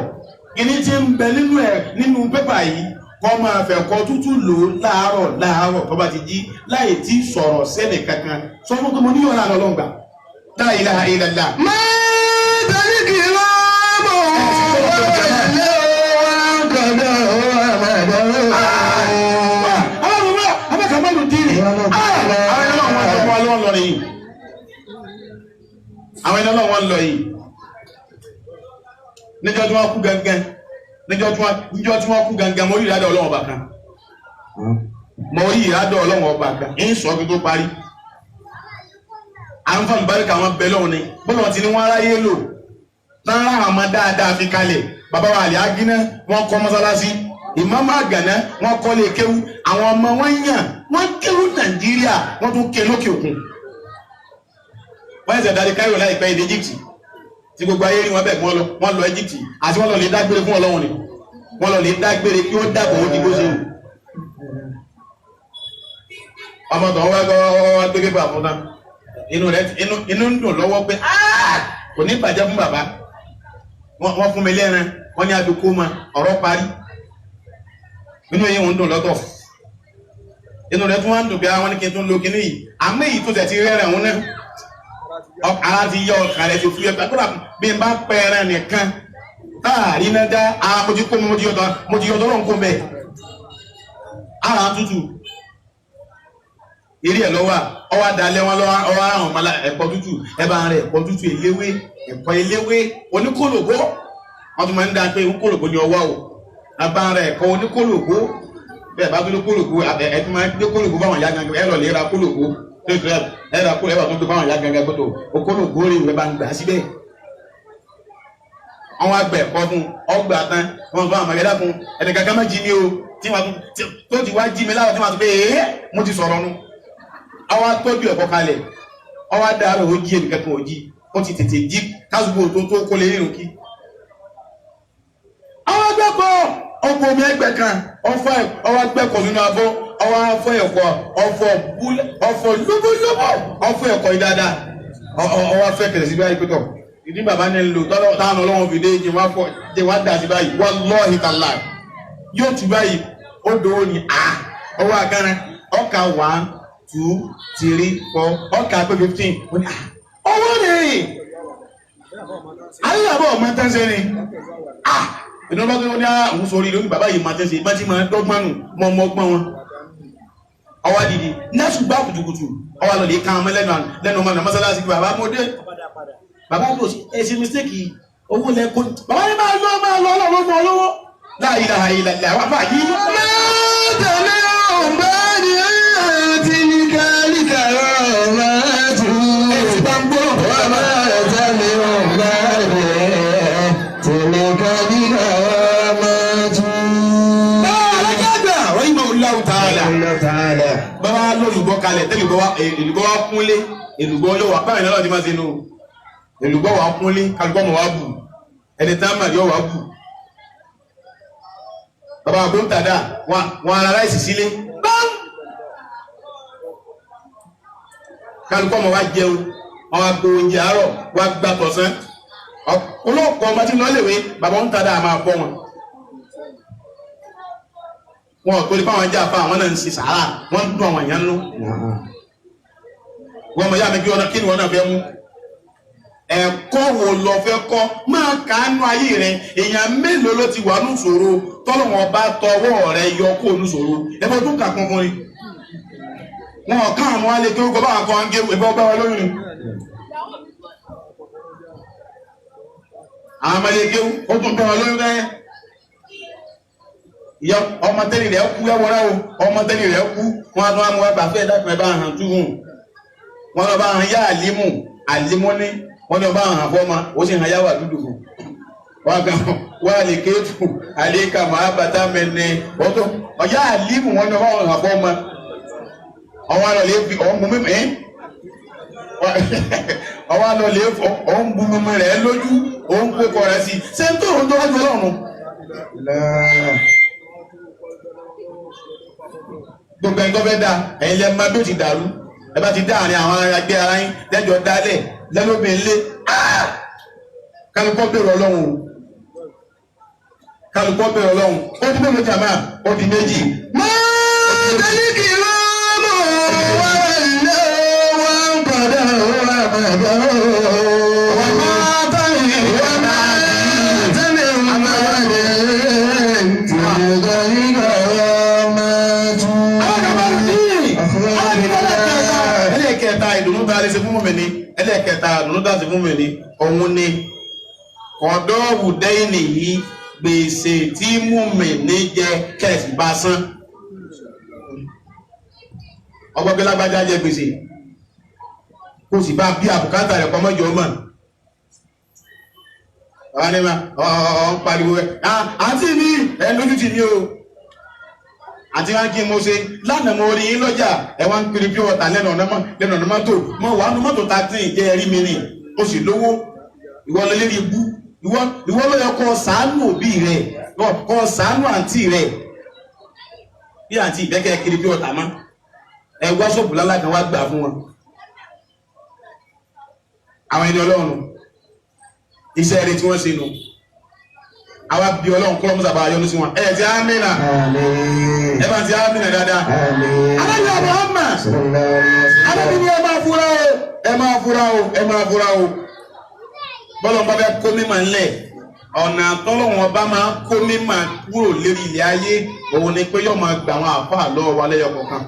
kíní tí ń bẹ nínú ẹ̀ nínú pépà yìí kọ́ máa fẹ́ kọ́ tútù lò láàárọ̀ láàárọ̀ tó bá ti jí láì tí sọ̀rọ̀ sẹ́nì kankan sọ fún pé mo ní ọ̀rọ̀ àlọ́ lọ́ngbà la ilaha illallah. Máa tẹ̀lé kí lọ́mọ Àwọn ẹni ọlọ́wọ́n lọ yìí níjọ́ tí wọ́n kú gangan níjọ́ tí wọ́n kú gangan mo rí ìrádọ́ ọlọ́wọ́n ọba kan mo rí ìrádọ́ ọlọ́wọ́n ọba kan ń sọ kí tó parí à ń fọ́n báríkà wọn bẹ lọ́wọ́ ni bọ́lá ti ní wọ́n aráyé lò tán ra àwọn ọmọ dáadáa fi kalẹ̀ bàbá wa àlẹ́ agíná wọ́n kọ́ mọ́sálásí ìmáàmù àgànná wọ́n kọ́ lé kéwú àwọn ọmọ wọn yàn wọ́n kéwú Nàìjíríà wọ́n tún ké lókè òkun wọ́n ẹ̀sẹ̀ darí Cairo láìpẹ́ ilẹ̀ Egypt tí gbogbo ayé rí wọn bẹ́ẹ̀ wọ́n lọ Egypt àti wọ́n lọ lè dágbére fún Ọlọ́run ni wọ́n lọ lè dágbére kí ó dàbọ̀ ó di bó ṣe wù. Ọmọ tó ń wá wá gbé pépà fún tán inú rẹ̀ inú ń dùn lọ́wọ́ pé kò ní bàjẹ́ fún bàbá wọ́n fún mi lẹ́ran wọ́n ní adùkú ma ọ̀rọ̀ parí inú yìí ń dùn lọ́tọ̀ inú rẹ̀ tún wá ń dùn bí àwọn ní kí n tún lo kinní yìí àmọ́ èyí tó tẹ̀ ti rẹ́rẹ̀ òun náà ara ti yọ ọkàn rẹ̀ ti fúyẹ́ pé bí n bá pẹ́ ẹran nìkan táàrí náà dá ara mo ti kó mo ti yọtọ̀ mo ti yọtọ̀ lọ́n kó mbẹ́ ara tútù eré ẹ̀ lọ́wọ́ ọwọ́ adalẹ́ wọn lọ́wọ́ ọwọ́ ara àwọn ọmọ ẹ̀kọ́ tútù ẹ bá rẹ̀ ẹ̀kọ́ tútù eléwé ẹ̀kọ́ eléwé oníkólògbó wọ́n tún máa ń dá pé oníkólògbó ni ọwọ́ o abá rẹ̀ ẹ̀kọ́ oníkólògbó bẹ́ẹ̀ bá tún ní kólògbó ẹ̀ tún máa ń gbé kólògbó fáwọn ìyá gangan ẹ lọ lè ra kólògbó ẹ ra kólògbó ẹ bá tún gbé fáwọn ìyá gangan gbọ́dọ̀ okólògbó rè wẹ́ bá ń gbà síbẹ̀ àwọn àgbẹ̀ ẹ̀kọ́ fún ọgbà tán wọn fún àwọn ẹ̀dá fún ẹnìkan ká má jí mi o tí wọn tó ti wá jí mi láwọn tí wọn ti pé ee mo ti sọ̀rọ̀ nu àwọn atọ́jú ẹ̀kọ́ kalẹ̀ ọwọ́ adáàrọ̀ ó jí ẹnìkan kan ò jí ó ti tètè jí kásùgbò tó tó kó lè rírun kí. Àwọn agbẹ́kọ̀ọ́ ọkọ̀ omi ẹgbẹ́ kan ọfọ ọwọ́ agbẹ́kọ̀ọ́ nínú abọ́ ọwọ́ afọ ẹ̀kọ́ ọfọ ọfọ lúbúlúbú ọfọ ẹ̀kọ́ yìí dáadáa ọwọ́ afẹ́ kẹlẹ̀ sí báyìí pẹ́tọ̀ ìdí bàbá ní lò táwọn ọlọ́wọ́n fi dé jẹ wá fọ jẹ wá dà sí báyìí wallahi tallahi yóò tù báyìí ó dòwó ni à ọwọ́ agánra ọkà 1 2 3 4 ọkà pé 15 Owó ni ayé àbọ̀ ọmọ tán ṣe ni. Ah! Ìnáwó tó ní àwọn sórí lórí bàbá yìí máa tẹ́sí bá ti máa dọ́gbọ́n nù mọ́ ọmọ ọgbọ́n wọn. Ọwọ́ dìde nẹ́sù gbá kùtùkùtù ọwọ́ lọ lè kan ọmọ lẹ́nu lẹ́nu ọmọ náà mọ́sálásí pé bàbá mo dé. Bàbá tó ẹ ṣe mistake owó lẹ́kọ́. Bàbá yìí máa lọ máa lọ ọlọ́run mọ́ lọ́wọ́. Láàyè láàyè láàyè àwọn àfáà yìí. Bàbá lólùgbọ́ kalẹ̀ tẹ́lùgbọ́ wa èlùbọ́ wa kúnlé èlùbọ́ yóò wà báyìí lọ́dọ̀ tí máa ṣe nù èlùbọ́ wa kúnlé kálukọ́ mọ̀ wá bù ẹni tá mà yóò wá bù. Bàbá àgbóǹtàdá wọn ara ráìsì sílé bám kálukọ́ mọ̀ wá jẹun wọn wá gbó oúnjẹ àárọ̀ wá gbà tọ̀sán ọlọ́pọ̀ ọmọ tí ń lọ léwe bàbá ń tàdá máa bọ́ wọn. Wọn ò torí fáwọn ajá fa àwọn náà ń ṣe sàárà wọn ń dún àwọn èèyàn nú. Wọn mọ ìyá mi kí wọn kí ni wọn náà fẹ́ mú. Ẹ̀kọ́ wo lọ fẹ́ kọ́ máa kàánú ayé rẹ èèyàn mélòó ló ti wà ní ìṣòro tọ́lọ́wọ́n bá tọwọ́ rẹ yọ kó ní ìṣòro ẹ̀fọ́ tó kà kún fún ni. Wọn ò ká àwọn alẹ́ tó kọ́ báwọn kan ń gé ẹ̀fọ́ bá wọn lóyún ni. Àwọn ọmọdé kéwú ó tún bá wọn lóyún rẹ. Ìyá ọmọ tẹ́lẹ̀ rẹ̀ kú ẹwọ́rẹ́ o ọmọ tẹ́lẹ̀ rẹ̀ kú wọn á tún wá mú wa bàfẹ́ dákun ẹ̀ bá hàn túhùn wọn lọ bá hàn yá àlímù àlímù ní wọn lọ bá hàn fọ́mọ ó sì hàn yáwà dúdú fún wọn kàn wọn àlè kéétù àlè kà má bàtà mẹ́ni wọ́n tó ọ̀yá àlímù wọn lọ bá hàn fọ́mọ ọwọ́ àlọ́ lè fi ọ̀hún bu mímẹ́ ọwọ́ àlọ́ lè fi ọ̀hún bu mímẹ́ rẹ̀ lójú òun kó kọ rẹ̀ sí ṣé ń tó òun tó wájú ọlọ́run. Gbogbo ẹni tó fẹ́ da ẹ̀yin lẹ́ẹ̀ máa bí ó ti dàrú ẹ bá ti dá àárín àwọn ẹgbẹ́ ara yín lẹ́jọ́ dálẹ̀ lẹ́lóbìn lé kálukọ́ bẹ̀rù ọlọ́run o kálukọ́ bẹ̀rù ọlọ́run ó di mélòó jàmá ó di méjì. Ẹlẹ́ẹ̀kẹta ìdùnnú tá a lè ṣe fún mọ̀mìnì ẹlẹ́ẹ̀kẹta ìdùnnú tá a ṣe fún mọ̀mìnì òun ni kọ̀dọ́ọ̀wù dẹ́yìnì yìí gbèsè tí mọ̀mìnì jẹ kẹ̀sì bá san. Ọgbọ́n pé lágbájá jẹ gbèsè kó sì bá bí àbùkátà rẹ̀ kọ́ mọ́jọ́ mọ̀. Bàbá ní ma ọ̀ ń pariwo ẹ̀ àǹtí mi ẹ̀ lójú tì mí o àti wá kí n mo ṣe lánàá mo rí yín lọ́jà ẹ wá ń kiri pure water lẹ́nu ọ̀nà mọ́tò mo wà nù mọ́tò 13 jẹ́ ẹ̀rí mi rìn o sì lówó ìwọ ló lérí ibú ìwọ ló yẹ kó ṣàánú òbí rẹ kó ṣàánú àǹtí rẹ bí àǹtí ìbẹ́kẹ́ kiri pure water mọ́ ẹ wá ṣọ́ọ̀bù lálá kan wá gbà fún wọn. Àwọn ẹni ọlọ́run iṣẹ́ rẹ tí wọ́n ṣe nù àwa bí ọlọ́run kọ́ mọ́sàbà yọ́nú sí wọn ẹ̀ ti ámìnà ẹ bá ti ámìnà dáadáa. Alábì Muhammad alábì ni ẹ máa fura o ẹ máa fura o ẹ máa fura o bọ́lọ̀ bá bẹ́ kó mímọ̀ ńlẹ̀ ọ̀nà tọ́lọ́wọ́n bá máa kó mímọ̀ kúrò lérí ilẹ̀ ayé òun ni pé yóò máa gbà àwọn àfáà lọ́wọ́ wa lẹ́yọ kọ̀ọ̀kan.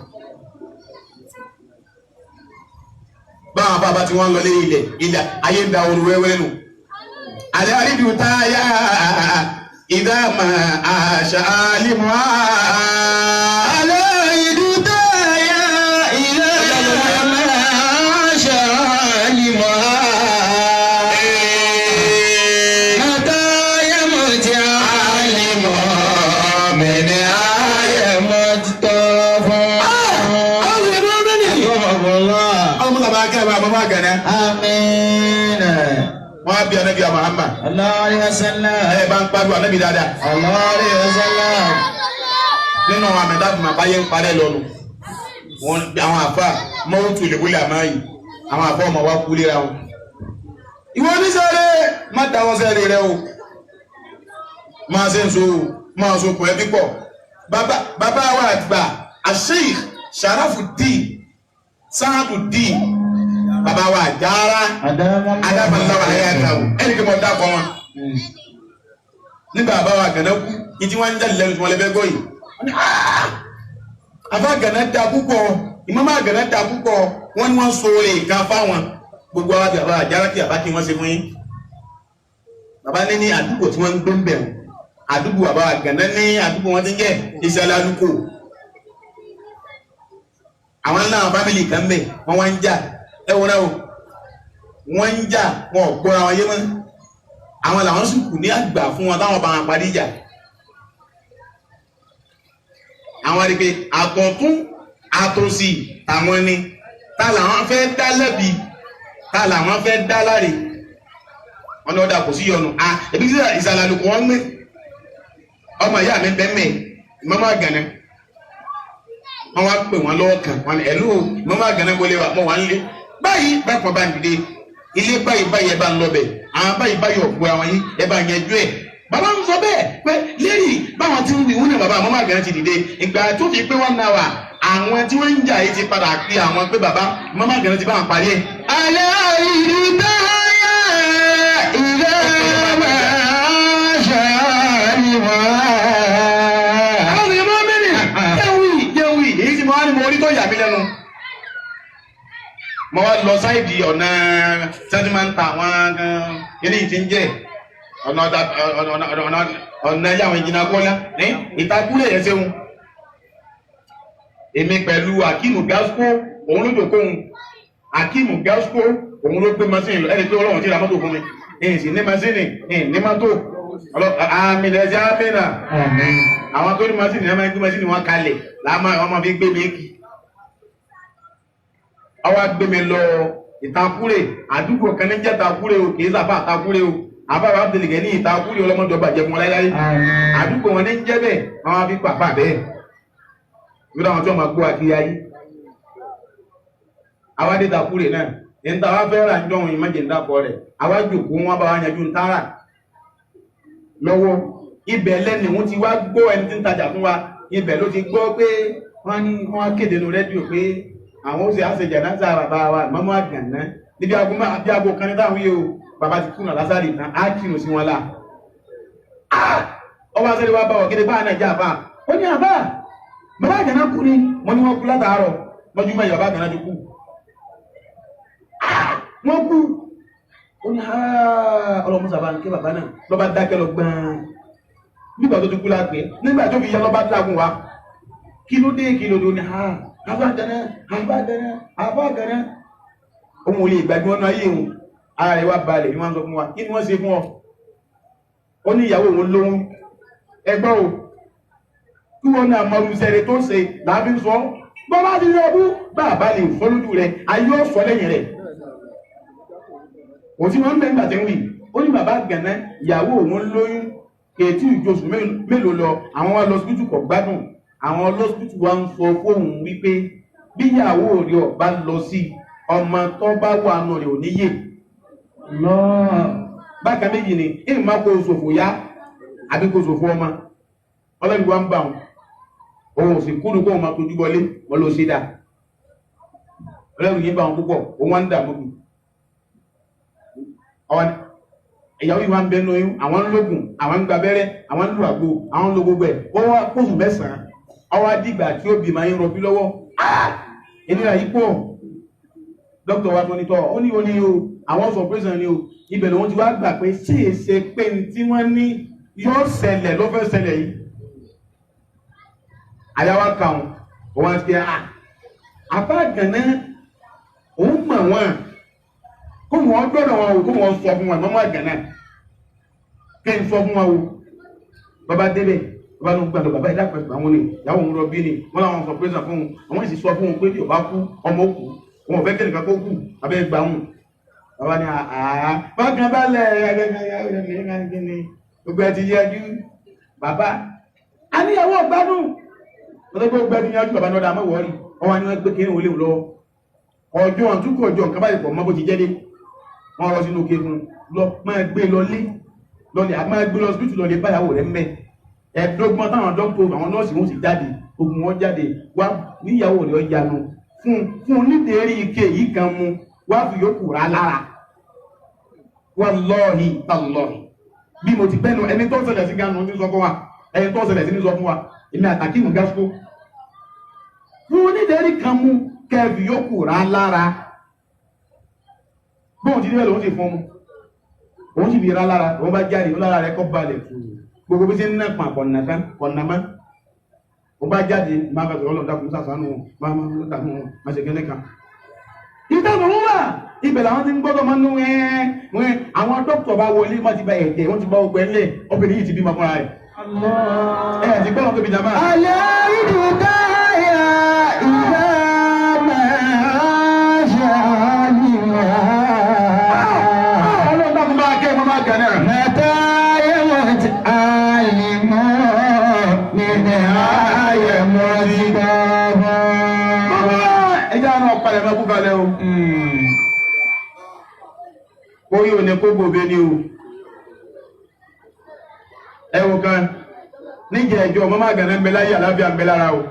Báwọn àfáà bá ti wọ́n lọ lérí ilẹ̀ ilẹ̀ ayé ń da ooru wẹ́wẹ́ nù. Àlẹ́ àrídùn táyà ìdá máa àṣà àlìmọ́ Àmín. Wọ́n á bí anabi Muhammad. Allahu alayhi wa sallam. Ẹ bá ń pariwo anabi dáadáa. Allahu alayhi wa sallam. Nínú àwọn àmì dáàbò máa báyé ń parẹ́ lọ́nu. Wọ́n àwọn àfa mọ́wútù ìlúwìlẹ̀ àmáyì. Àwọn àfa ọmọ wa kú léra wọn. Ìwọ oníṣẹ́rẹ́ má dáwọ́ sẹ́rẹ̀ rẹ o. Máa ṣe ń so máa so kùn ẹbí pọ̀. Bàbá wa àgbà Sheikh Sharafuddin Sa'aduddin Bàbá wa Àjàrà Adámanláwa ayáta o ẹnì kí mo dákọ wọn. Nígbà bàbá wa Àgànná kú, ìdí wọn ń jáde lẹ́nu tí wọn lè fẹ́ gbọ́ yìí. Àfa Àgànná da púpọ̀, ìmáàmù Àgànná da púpọ̀, wọ́n ní wọ́n so nǹkan fáwọn. Gbogbo àwọn bàbá Àjàrà kí bàbá kí wọ́n ṣe fún yín. Bàbá ní àdúgbò tí wọ́n ń gbé ń bẹ̀ wọ́n. Àdúgbò bàbá Àgànná ní àdúgbò wọn ti ń jẹ́ Ìsàlẹ̀ Àlùkò. Àwọn ńlá àwọn fámìlì kan bẹ̀ wọ́n wá ń jà ẹ wọ́n náà o wọ́n ń jà wọn ò gbọ́ra wọn yé mọ́. Àwọn làwọn sì kù ní àgbà fún wọn táwọn bá wọn parí ìjà. Àwọn rí pé àtọ̀tún àtòsì àwọn ni ta làwọn fẹ́ dá lẹ́bi ta làwọn fẹ́ dá láre. Wọn ní ọ̀dà kò sí yọnu. À ebi sí Ìsàlẹ̀ Àlùkò wọn gbé. Ọmọ ìyá mi bẹ́ẹ̀ mẹ́ Ìmáàmù Àgànná. Wọ́n wá pè wọ́n lọ́wọ́ kan wọ́n ní ẹ̀lú Ìmáàmù Àgànná wọlé wa mọ̀ wá ń lé báyìí bákan bá ń dìde ilé báyìí báyìí ẹ bá ń lọ bẹ̀ àwọn báyìí báyìí ọ̀gbọ́ àwọn yìí ẹ bá yanjú ẹ̀. Bàbá ń sọ bẹ́ẹ̀ pé lérí báwọn ti ń wí wúnà bàbá Ìmáàmù Àgànná ti dìde ìgbà tó fi pé 1 hour àwọn tí wọ́n ń jà yìí ti padà pé àwọn pé bàbá Ìmáàmù Àgànná ti bá wọn parí ẹ̀. Àwọn èèyàn máa ń mẹ́rin jẹ́wì jẹ́wì èyí tí mo wá ní mo rí tó yà mí lẹ́nu. Mo wá lọ sáìdì ọ̀nà tí wọ́n ti máa ń ta àwọn eléyìí tí ń jẹ́ ọ̀nà ọ̀nà ilé àwọn ìjìnà kọ́lá ní ìtakúlẹ̀ yẹn ṣeun. Èmi pẹ̀lú Akimu Gasco òun ló dòkóhun. Akimu Gasco òun ló gbé masínì lọ ẹni pé Ọlọ́run ti ra mọ́tò fún mi. Èyí sì ní masínì ní mọ́tò. Àmì lẹ́sẹ̀ àmì náà. Àwọn tó ní masínì ẹ máa ń gbé masínì wọn kalẹ̀ láàmú àwọn máa fi gbé mi kì. Ọwọ́ gbé mi lọ Ìtakúrè àdúgbò kan ní jẹ́ Ìtakúrè o kì í sàfà Ìtakúrè o. Àbáwá Abdulgani ní Ìtakúrè ọlọ́mọdé ọba jẹ fún wọn láéláé. Àdúgbò wọn ní jẹ́ bẹ́ẹ̀ àwọn fi pàpà bẹ́ẹ̀. Ìwé àwọn tí wọ́n máa gbó akiri ayé. Àwa dé Ìtakúrè náà. Níta wá fẹ́ rà ń jọ̀hún ìmọ̀jẹ̀ ńdàpọ̀ rẹ̀. Àwa jòkó wọn bá wa yanjú ń tààrà lọ́wọ́. Ibẹ̀ lẹ́nu wọn ti wá gbọ́ ẹni tí ń tajà fún wa. Ibẹ̀ ló ti gbọ́ pé wọ́n ní wọ́n kéde nu rédíò pé àwọn ó ṣe àṣejà náà sára bàbá wa Ìmáàmù Àgànná. Níbi aago máa bí aago kan ní táwọn yìí o, bàbá ti kùnà lásàrì tán, á kírun sí wọn lá. Ọba sẹ́ni wá bá wọ̀ kéde báà náà jẹ́ àbá. Ó ní àbá, bàbá Àgànná kú ni, wọ́n ní wọ́n kú látàárọ̀, mọ́júmọ́ ìyá bàbá Àgànná ti kú. Wọ́n kú. Ó ní ọlọ́mọ sábà ń ké bàbá náà lọ́ba dákẹ́ lọ gbọ́n. Nígbà tó ti kú lápẹ́, nígbà tó fi yá lọ́ba dágùn wa. Kí ló dé kí ló dé ó ní àbá Àgànná, àbá Àgànná, àbá Àgànná. Òun ò lè gbàgbé wọn ayé òun. Ara rẹ̀ wá balẹ̀ ni wọ́n sọ fún wa. Kí ni wọ́n ṣe fún ọ? Ó ní ìyàwó òun lóhun. Ẹgbọ́n o, kí wọ́n náà mọ̀rú iṣẹ́ rẹ̀ tó ṣe làbí sọ. Bọ́ bá ti rí ọbú, bàbá lè fọ́ lójú rẹ̀, ayé ọ̀sọ́ lẹ́yìn rẹ̀. Òtí wọ́n ń bẹ̀ nígbà tí ń wì. Ó ní bàbá Àgànná, ìyàwó òun lóyún, kèétí ìjọsùn mélòó lọ, àwọn wá lọ síbítù kọ̀ gbádùn. Àwọn lọ́sibítù wa ń sọ fóun wípé bí ìyàwó rẹ̀ ọ̀bá lọ sí ọmọ tó bá wà nù rẹ̀ ò níyè. Bákan méjì ni, ìmọ̀ máa kó ṣòfò yá àbí kó ṣòfò ọmọ. Ọlọ́run wa ń bà wọn. Òun ò sì kúrú kóun máa tójú bọlé, wọn ló ṣe dáa. Ọlọ́run yìí bá wọn púpọ̀, òun wá ń dààmú kù. Ìyàwó yìí wá ń bẹ nínú oyún, àwọn ń lógùn, àwọn ń gbabẹ́rẹ́, àwọn ń lo àgbo, àwọn ń lo gbogbo ẹ̀. Wọ́n wá kóṣù mẹ́sàn-án. Ọwọ́ dìgbà tí ó bímọ yín rọbí lọ́wọ́. Ìnira yìí pọ̀. Dókítà wa tó ní tọ́, ó ní o ní o, àwọn sọ pírẹ́sàn ni o. Ibẹ̀ lòun ti wá gbà pé ṣé èsè pé ní tí wọ́n ní yóò ṣẹlẹ̀ ló fẹ́ ṣẹlẹ̀ yìí. Àyà wa kà wọ́n, wọ́n ti à. Àbá Àgànná, òun mọ̀ wọ́n. Kó wọ́n gbọ́dọ̀ wọn o, kó wọ́n sọ fún wọn, Ìmáàmù Àgànná. Kí n sọ fún wọn o. Bàbá débẹ̀, bàbá ló ń gbàdọ̀, bàbá ìdá pẹ̀lú àwọn ni, ìyàwó òun rọbí ni, wọ́n láwọn sọ pírẹ́sàn fún un, àwọn sì sọ fún un pé bí ò bá kú, ọmọ ó kú, òun ò fẹ́ kẹ́nìkan kó kú, abẹ́ gbà òun. Bàbá ni àá, bákan balẹ̀ gbogbo ẹ ti yẹjú. Bàbá, a níyàwó ọ̀gbádùn. Wọ́n tó gbé gbẹ́dùn yájú bàbá náà dá mọ́ wọ́ọ̀rì. Wọ́n wá ní wọ́n gbé kiri òun léwu lọ́wọ́. Ọjọ́ àtúkọ̀ ọjọ́ nǹkan báyìí pọ̀ mọ́ bó ti jẹ́ dé. Wọ́n rọ sínú òkè fún un. Lọ máa gbé lọ lé. Lọlẹ̀ a máa gbé lọ síbítù lọlẹ̀ báyàwó rẹ̀ mẹ́. Ẹ̀ẹ́dọ́gbọ́n táwọn dókítà àwọn nọ́ọ̀sì wọn sì jáde. Ogun wọn jáde. Wá níyàwó rẹ̀ yanu. Fún onídèérí ike yìí kan mu. Wá fi yòókù rà lára. Wallahi tallahi. Bí mo ti bẹ́nu ẹni tó ṣẹlẹ̀ sí ganu ní sọ fún wa, ẹni tó ṣẹlẹ̀ sí ní sọ fún wa, èmi àtàkì mú gásíkó. Fún onídẹ̀ẹ́rì kan mú kẹfì yòókù rà lára. Bóun ti débẹ̀ lòun sì fún mu. Òun sì fi ra lára, òun bá jáde, òun lára rẹ̀ kọ́ balẹ̀ tù. Gbogbo bí ṣe ń nà pàn kọ̀nà mọ́. Òun bá jáde, máa bá sọ̀rọ̀ lọ́dà sàṣánù, máa máa dàmú, máa ṣe kẹ́lẹ́ kan. Ìtàn òun wà, ibẹ̀ làwọn ti ń gbọ́dọ̀ máa ń nú ẹ́ àwọn dókítà bá wọlé, wọ́n ti bá ẹ̀jẹ̀, wọ́n ti bá ọgbẹ́ ńlẹ̀, obìnrin yìí ti bímọ fúnra rẹ̀. Ẹ ti gbọ́dọ̀ tóbi jàmbá. Aláìdúdáyà ìdá máa ṣàlìyà. Ọlọ́run dákun bá kẹ́ ẹ máa gàn náà. Mẹ́ta yẹ̀wọ̀n ti àlìmọ́ nínú àyẹ̀mọ́ ti gbọ́. Ẹ jẹ́ àwọn ọ̀pẹ̀lẹ̀ máa kú kalẹ̀ o. Orí ò ní kó gbòbe ni o. Ẹ wò kan níjẹ̀ ẹjọ́ ọmọ máa gànà ń bẹ láyé àlàáfíà ń bẹ lára o.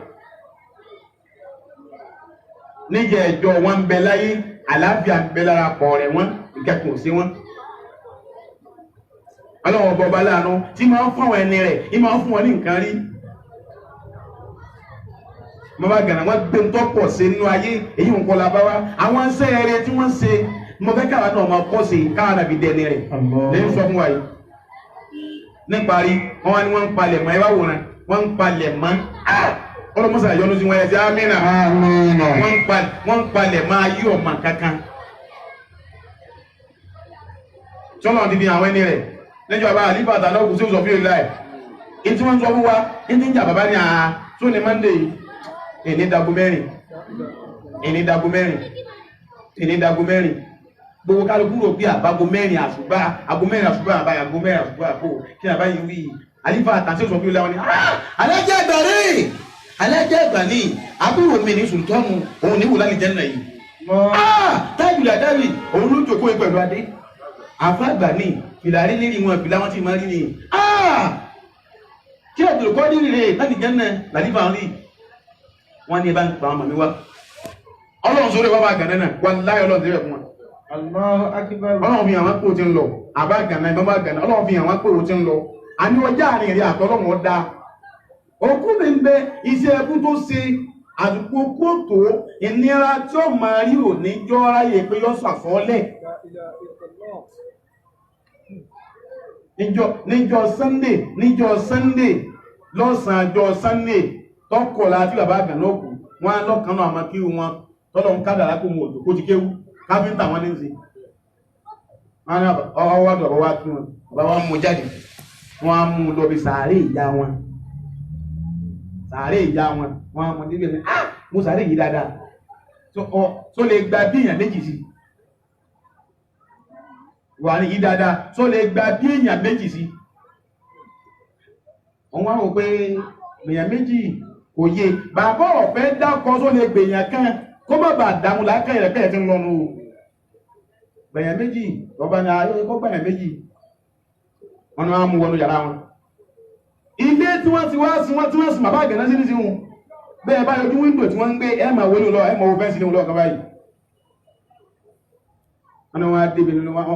Níjẹ̀ ẹjọ́ wọn ń bẹ láyé àlàáfíà ń bẹ lára pọ̀ rẹ̀ wọ́n ìkẹ́kùn sí wọn. Ọlọ́wọ́n ọba ọba láàánú tí máa ń fún àwọn ẹni rẹ̀ tí máa ń fún wọn ní nǹkan rí. Bàbá gànà wọn gbé ń tọ́pọ̀ sí inú ayé èyí ń kọ́ la bá wa àwọn sẹ́ẹ̀rẹ̀ tí wọ́n ṣe mo fẹ́ káwa náà máa kọ́ sí káwa náà fi dẹni rẹ̀ lẹ́yìn sọ fún wa yìí. Níparí wọn wá ní wọn ń palẹ̀ mọ́ ẹ wá wòran wọn ń palẹ̀ mọ́ ọlọ́mọsà yọnu sí wọn ẹ ṣe amínà wọ́n ń palẹ̀ mọ́ ayé ọ̀mà kankan. Sọ́nà ti di àwọn ẹni rẹ̀ lẹ́jọ́ àbá àlífà àtàlọ́ kù sí òsọ̀ fún ìlà ẹ̀. Ètí wọ́n ń sọ fún wa ètí ń jà bàbá ní àá tó ní Monday yìí ìní dago mẹ́rin ìní dago mẹ́rin ìní dago mẹ́rin gbogbo kálukú rò pé àbágo mẹ́rin àṣùgbà àgó mẹ́rin àṣùgbà àbáyé àgó mẹ́rin àṣùgbà àbò kí ni àbáyé wí àlífà àtàṣe sọ fún ìlànà ni alájẹ àgbàre alájẹ àgbà ní àbúrò mi ní sùlùtọ́nù òun ní wùlá nìjẹ́ nà yìí tájùlẹ̀ àdáwì òun ló jòkó pẹ̀lú adé àfa àgbà ní fìlà rí lérí wọn fìlà wọn ti máa rí ni kí àtòlùkọ́ ní rè láti jẹ́ nà làlífà ń rí wọ́n ní ẹ bá ń pa ọmọ mi wá ọlọ́run sórí bàbá àgànà náà wàláhì ọlọ́run ti rẹ̀ fún wa. Allahu akbar. Ọlọ́run fi hàn wọ́n pé o ti ń lọ àbá àgànà bàbá àgànà ọlọ́run fi hàn wọ́n pé o ti ń lọ àní ọjà àárín rẹ̀ àtọ́lọ́run ọ̀dà òkú mi ń bẹ iṣẹ́ ẹkú tó ṣe àdúgbò kóòtó ìnira tí ó máa rí òní jọ́ ráyè pé yọ sàfọ́lẹ̀ níjọ́ Sunday níjọ́ Sunday lọ́sàn-án àjọ Sunday tọkọ̀lá tí bàbá àgànà òkú wọn á lọ́kàn náà àmọ́ kí wọn tọ́lọ̀ ń kádàrá kó wọn òjò kó ti kéwú káfíńtà wọn ní í ṣe wọn á ọwọ́ àdùn bàbá wa kí wọn bàbá wa mú jáde wọn á mú un lọ bí sàárè ìyá wọn sàárè ìyá wọn wọn á mú un níbi ah mo sàárè yìí dáadáa tó lè gba bí èèyàn méjì sí wà ní yìí dáadáa tó lè gba bí èèyàn méjì sí wọn wá wò pé èèyàn méjì kò yé bàbá ọ̀fẹ́ dákọ tó lè gbèyàn kan kó má bàa dààmú làákà ìrẹ̀pẹ̀ ẹ̀ ti ń lọnu o gbèyàn méjì ọba ní ayé kó gbèyàn méjì wọn ni wọn á mú wọnú yàrá wọn. Ilé tí wọ́n ti wá sí wọ́n tí wọ́n sì bàbá àgànná sí ní síhun bẹ́ẹ̀ bá yọjú wíńdò tí wọ́n ń gbé ẹ̀ máa wọlé lọ ẹ̀ máa wọ fẹ́ǹsì léwu lọ́ọ̀kan báyìí. Wọn ni wọn á débi nínú wọn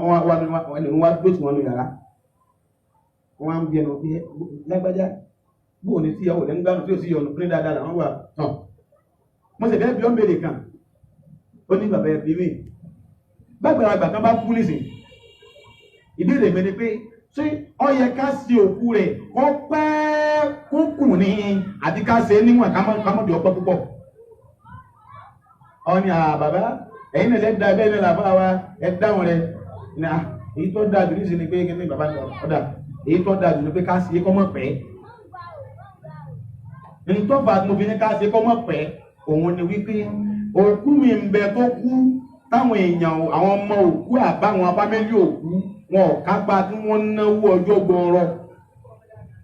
wá dó tí wọ́n nu yàrá wọn á ń bí ẹnu bí lágbájá bóò ní tí ìyàwó rẹ̀ ń gbádùn tí ò sí yọnu ní dáadáa làwọn wà tán mo sì fẹ́ bí ọ́n béèrè kan ó ní bàbá ẹbí mi gbàgbàlagbà kan bá kú nísìn ìbéèrè mi ni pé ṣé ó yẹ ká sí òkú rẹ̀ kó pẹ́ kó kù ní àbí ká ṣe é níwọ̀n ká mọ̀ di ọpẹ́ púpọ̀ ọ ní à bàbá ẹ̀yin náà lẹ́dàá bẹ́ẹ̀ náà làbá wa ẹ dáhùn rẹ̀ ní à èyí tó dáa jù nísìn ni pé kí ni bàbá ọ̀dà èyí tó dáa jù ni pé ká ṣe é kó mọ̀ pẹ́ ntọ́fà mo fi ní ká ṣe kọ́ mọ̀ pẹ́ òun ni wípé òkú mi ń bẹ tó kú táwọn èèyàn àwọn ọmọ òkú àbáwọn fámílì òkú wọn ò kápá tí wọ́n náwó ọjọ́ gbọọrọ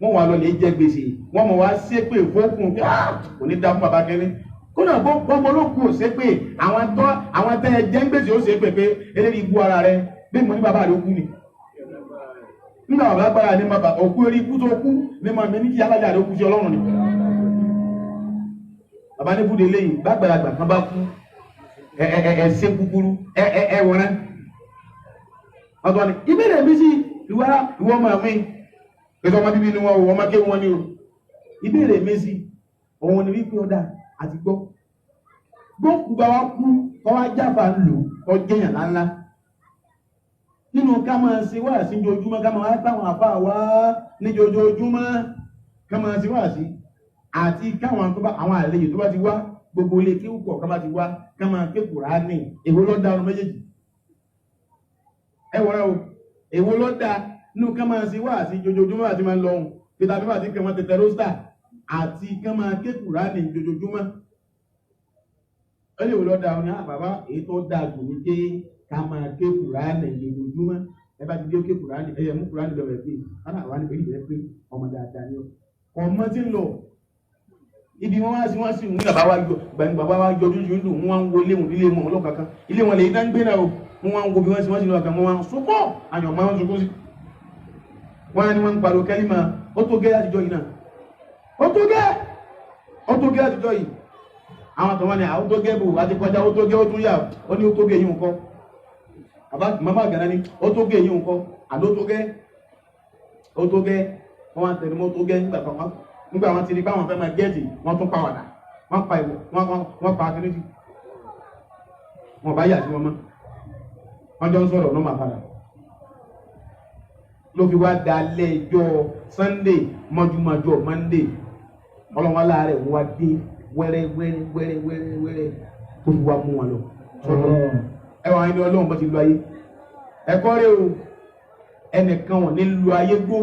wọ́n wà lọ lè jẹ gbèsè wọ́n mọ̀ wá ṣépè fókun pé kò ní dá fún bàbá kẹ́ni kódà bọ́mọ olókùn ò ṣépè àwọn tẹ́ ẹ jẹ́ ń gbèsè ó ṣépè pé eléyìí ibú ara rẹ bí mo ní bàbá rẹ ó kú ni nígbà bàbá gbára ní bàbá òkú eré ikú tó kú ní màmí ní kí alájà rẹ ó kú sí ọlọ́run ni. Bàbá ní fúde lẹ́yìn gbàgbàlagbà kan bá kú Ẹ ẹ ẹ ẹ ṣe kúkúrú ẹ ẹ ẹ wọ̀n náà. Ọ̀tọ̀ ni ìbéèrè mi sí ìwọ ìwọ ọmọ mi, pẹ̀lú ọmọ bíbí ni wọn ò ọmọ kéwọn wọn ni o. Ìbéèrè mi sí òun ni wípé ọ̀dà àti gbọ́. Gbókù bá wa kú kọ́ wá jáfa ń lò kọ́ jẹ́yàn láńlá. Nínú ká máa ṣe wáàsí ojoojúmọ́, ká máa wá táwọn àfa wá ní ojoojúmọ́, ká máa ṣe wáàsí àti káwọn tó bá àwọn àlejò tó bá ti wá gbogbo ilé kéwù kọ̀ọ̀kan bá ti wá ká máa ké Kùránì. Èwo ló dá ọ̀nà méjèèjì? Ẹ wọ́n o, èwo ló dá nínú ká máa ṣe wáàsí ojoojúmọ́ àti máa ń lọ ohun peter bíbá àti kẹwọn tẹtẹ rósítà àti ká máa ké Kùránì ojoojúmọ́? Ó lè wò ló dá ọ̀nà bàbá, èyí tó dáa jù ní pé ká máa ké Kùránì ojoojúmọ́. Ẹ bá ti dé ké Kùránì, ẹ yẹ mú Kùránì lọ rẹ pé kánà wà nípa ìdílé pé ọmọ dáadáa ni ó ọmọ tí ń lọ ibi wọn wá sí wọn sì ń bàbá wa yọ gbàgbé bàbá wa yọ ojú ń dùn, wọn wá ń wo ilé wọn, ilé wọn ọlọ́kankan, ilé wọn lè dá ń gbé náà o. Wọn wá ń wo bí wọn sì wọn sì lọ́kàn, wọn wá ń sunkún àyàn máa ń sunkún sí wọn á ní wọn ń pariwo kẹ́límà ó tó gẹ́ látijọ́ yìí náà, ó tó gẹ́, ó tó gẹ́ látijọ́ yìí. Àwọn àtọwọn ni àwọn tó gẹ́ bò àti kọjá, ó tó gẹ́, ó tún yà ó ní ó tó gẹ́ yìí nǹkan. Bàbá màmá àgànná ni ó tó gẹ́ yìí nǹkan, àló tó gẹ́, ó tó gẹ́. Wọn wá ń tẹnu mọ́ ó tó gẹ́. Nígbà kan wọn nígbà wọn ti rí báwọn fẹ́ máa gẹ́ẹ̀tì, wọ́n tún pa wàdà, wọ́n pa ìwọ̀, wọ́n pa akíníjì, wọn bá yà sí wọn mọ́, wọ́n jọ ń sọ̀rọ̀ ló máa padà ló fi wá dalẹ̀ ẹjọ́ Sunday mọ́júmọ́jọ́ Monday. Ọlọ́wọ́n aláàárẹ̀ wọn wá dé wẹ́rẹ́ wẹ́rẹ́ wẹ́rẹ́ wẹ́rẹ́ wẹ́rẹ́ tó fi wá mú wọn lọ sọ́dọ̀. Ẹ wà ní Ọlọ́run bó ti lu ayé ẹ̀kọ́ rẹ o, ẹnìkan wọn ní lu ayé gbó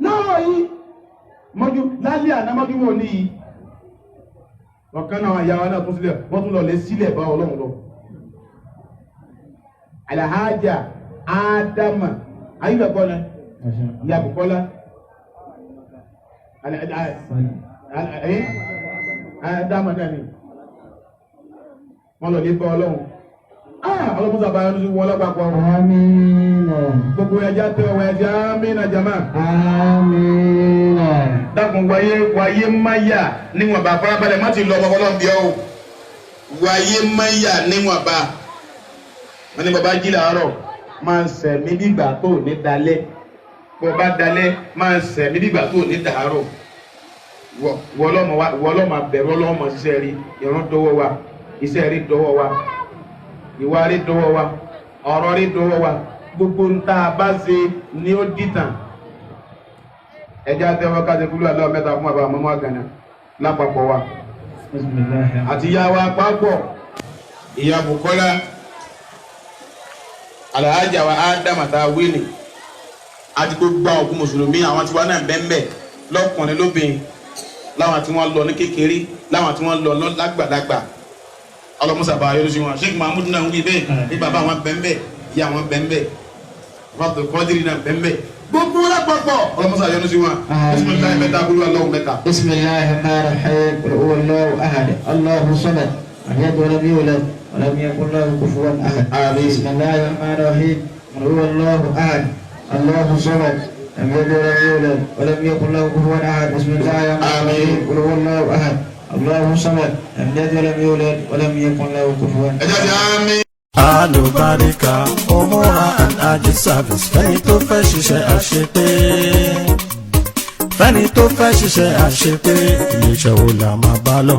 náà yìí mọ́jú lálẹ́ àná mọ́jú wò ní yìí. Ọ̀kan náà ìyá wa náà tún sílẹ̀, wọ́n tún lọ lé sílẹ̀ bá Ọlọ́run lọ. Alhaja Ádámà ayébẹ̀kọ́ ni ìyá Bùkọ́lá Ádámà náà ni wọ́n lọ lé bá Ọlọ́run. Ọlọ́run sábà yẹn ló wọ́n lọ́pàpọ̀. Àmín. Gbogbo ẹja tẹ ọwọ́ ẹja amínà jama. Àmín. Dákun wáyé wáyé máyà níwọ̀nba, farabalẹ̀ má ti lọ ọmọ ọlọ́run bí ọ́ o. Wáyé máyà níwọ̀nba. Wọ́n ní bàbá jí làárọ̀ máa ń sẹ̀mí bígbà tó ní dalẹ̀. Bó bá dalẹ̀ máa ń sẹ̀mí bígbà tó ní dàárọ̀. Wọ ọlọ́mọ bẹ̀rù ọlọ́mọ ṣiṣẹ́ rí, ìrun dọwọ́ wa, iṣẹ́ rí dọwọ́ wa, ìwà rí dọwọ́ wa, ọ̀rọ̀ rí dọwọ́ wa, gbogbo ń tá a bá ṣe ni ó dìtàn. Ẹjẹ́ àtẹ́wọ́ káṣe kúlú àlọ́ mẹ́ta fún bàbá mọ́mọ́ àgànà lápapọ̀ wa àti ìyá wa pápọ̀, ìyá Bùkọ́lá, Alhaja wa Ádámà tá a wíìnì àti gbogbo àwọn òkú mùsùlùmí, àwọn tiwa náà bẹ́ẹ̀ lọ́kùnrin lóbìnrin, láwọn tí wọ́n lọ ní kékeré, láwọn tí wọ́n lọ lágbàlagbà. Ọlọmọsà bá yọrù sí wọn. Sheikh Mahmood náà ń wí bẹ́ẹ̀ ní bàbá wọn bẹ́ẹ̀, ìyá wọn bẹ́ẹ̀, Abdul Qadir náà bẹ́ẹ̀, gbogbo lápapọ̀ ọlọmọsà yọrù sí wọn. Bisimilayi mẹ́ta kúlú Allahu mẹ́ta. Bisimilahi rahman rahim. Qul huwa Allahu ahad. Allahu samad. Lam yalid wa lam yulad wa lam yakun lahu kufuwan ahad. Àmín. Bisimilahi rahman rahim. Qul huwa Allahu ahad. Allahu samad. Lam yalid wa lam yulad wa lam yakun lahu kufuwan ahad. Bisimilahi rahman rahim. Qul huwa Allahu ahad. Allahu samad. Lam yalid wa lam yulad wa lam yakun lahu kufuwan Ẹ jáde àmín. Alùbáríkà Umura and Hajj service, fẹ́ni tó fẹ́ ṣiṣẹ́ àṣepé, fẹ́ni tó fẹ́ ṣiṣẹ́ àṣepé, iléeṣẹ́ wo la máa bá lọ.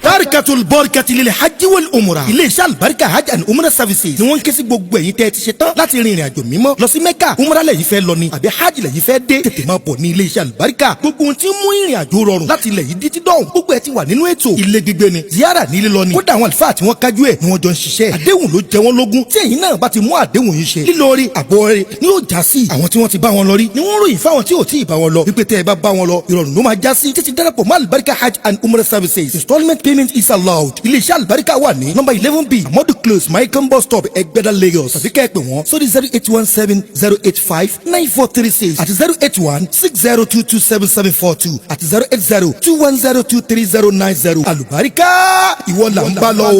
Barikatul Barikati lil Hajj wal Umra. Iléeṣẹ́ Alibarika Hajj and Umrah Services ni wọ́n ń ké sí gbogbo ẹ̀yin tẹ́ ẹ ti ṣe tán láti rin ìrìn àjò mímọ́ lọ sí Mecca. Umrah lẹ́yìn fẹ́ lọ ni àbí Hajj lẹ́yìn fẹ́ dé? Tètè máa bọ̀ ní iléeṣẹ́ Alibarika. Gbogbo ohun tí ń mú ìrìn àjò rọrùn láti ilẹ̀ yìí títí dọ̀hún, gbogbo ẹ̀ ti wà nínú ètò. Ilé gbígbé ni, ziyara nílé lọ ni, kódà àwọn àlùfáà tí wọ́n kájú ẹ̀ ni wọ́n jọ ń ṣiṣẹ́. Àdéhùn ló jẹ wọ́n lógún. Tí ẹ̀yin náà bá ti mú àdéhùn yìí ṣe, lílọ rí àbọ̀ rí ni yóò já sí. Àwọn tí wọ́n ti bá wọn lọ rí ni wọ́n ròyìn fáwọn tí ò tí ì bá wọn lọ wípé tẹ́ ẹ bá bá wọn lọ, ìrọ̀rùn ló máa já sí. Títí darapọ̀ mọ́ Alibarika Hajj and Umrah Services. Installment payment is allowed. Iléeṣẹ́ Alibarika wà ní number 11B, Amadu Close, Michael bus stop, Ẹgbẹ́dá, Lagos, tàbí kẹ́ ẹ pè wọ́n sórí 08170859436 àti 08160227742 àti 08021023090. Àlùbáríkà, ìwọ là ń bá lọ o.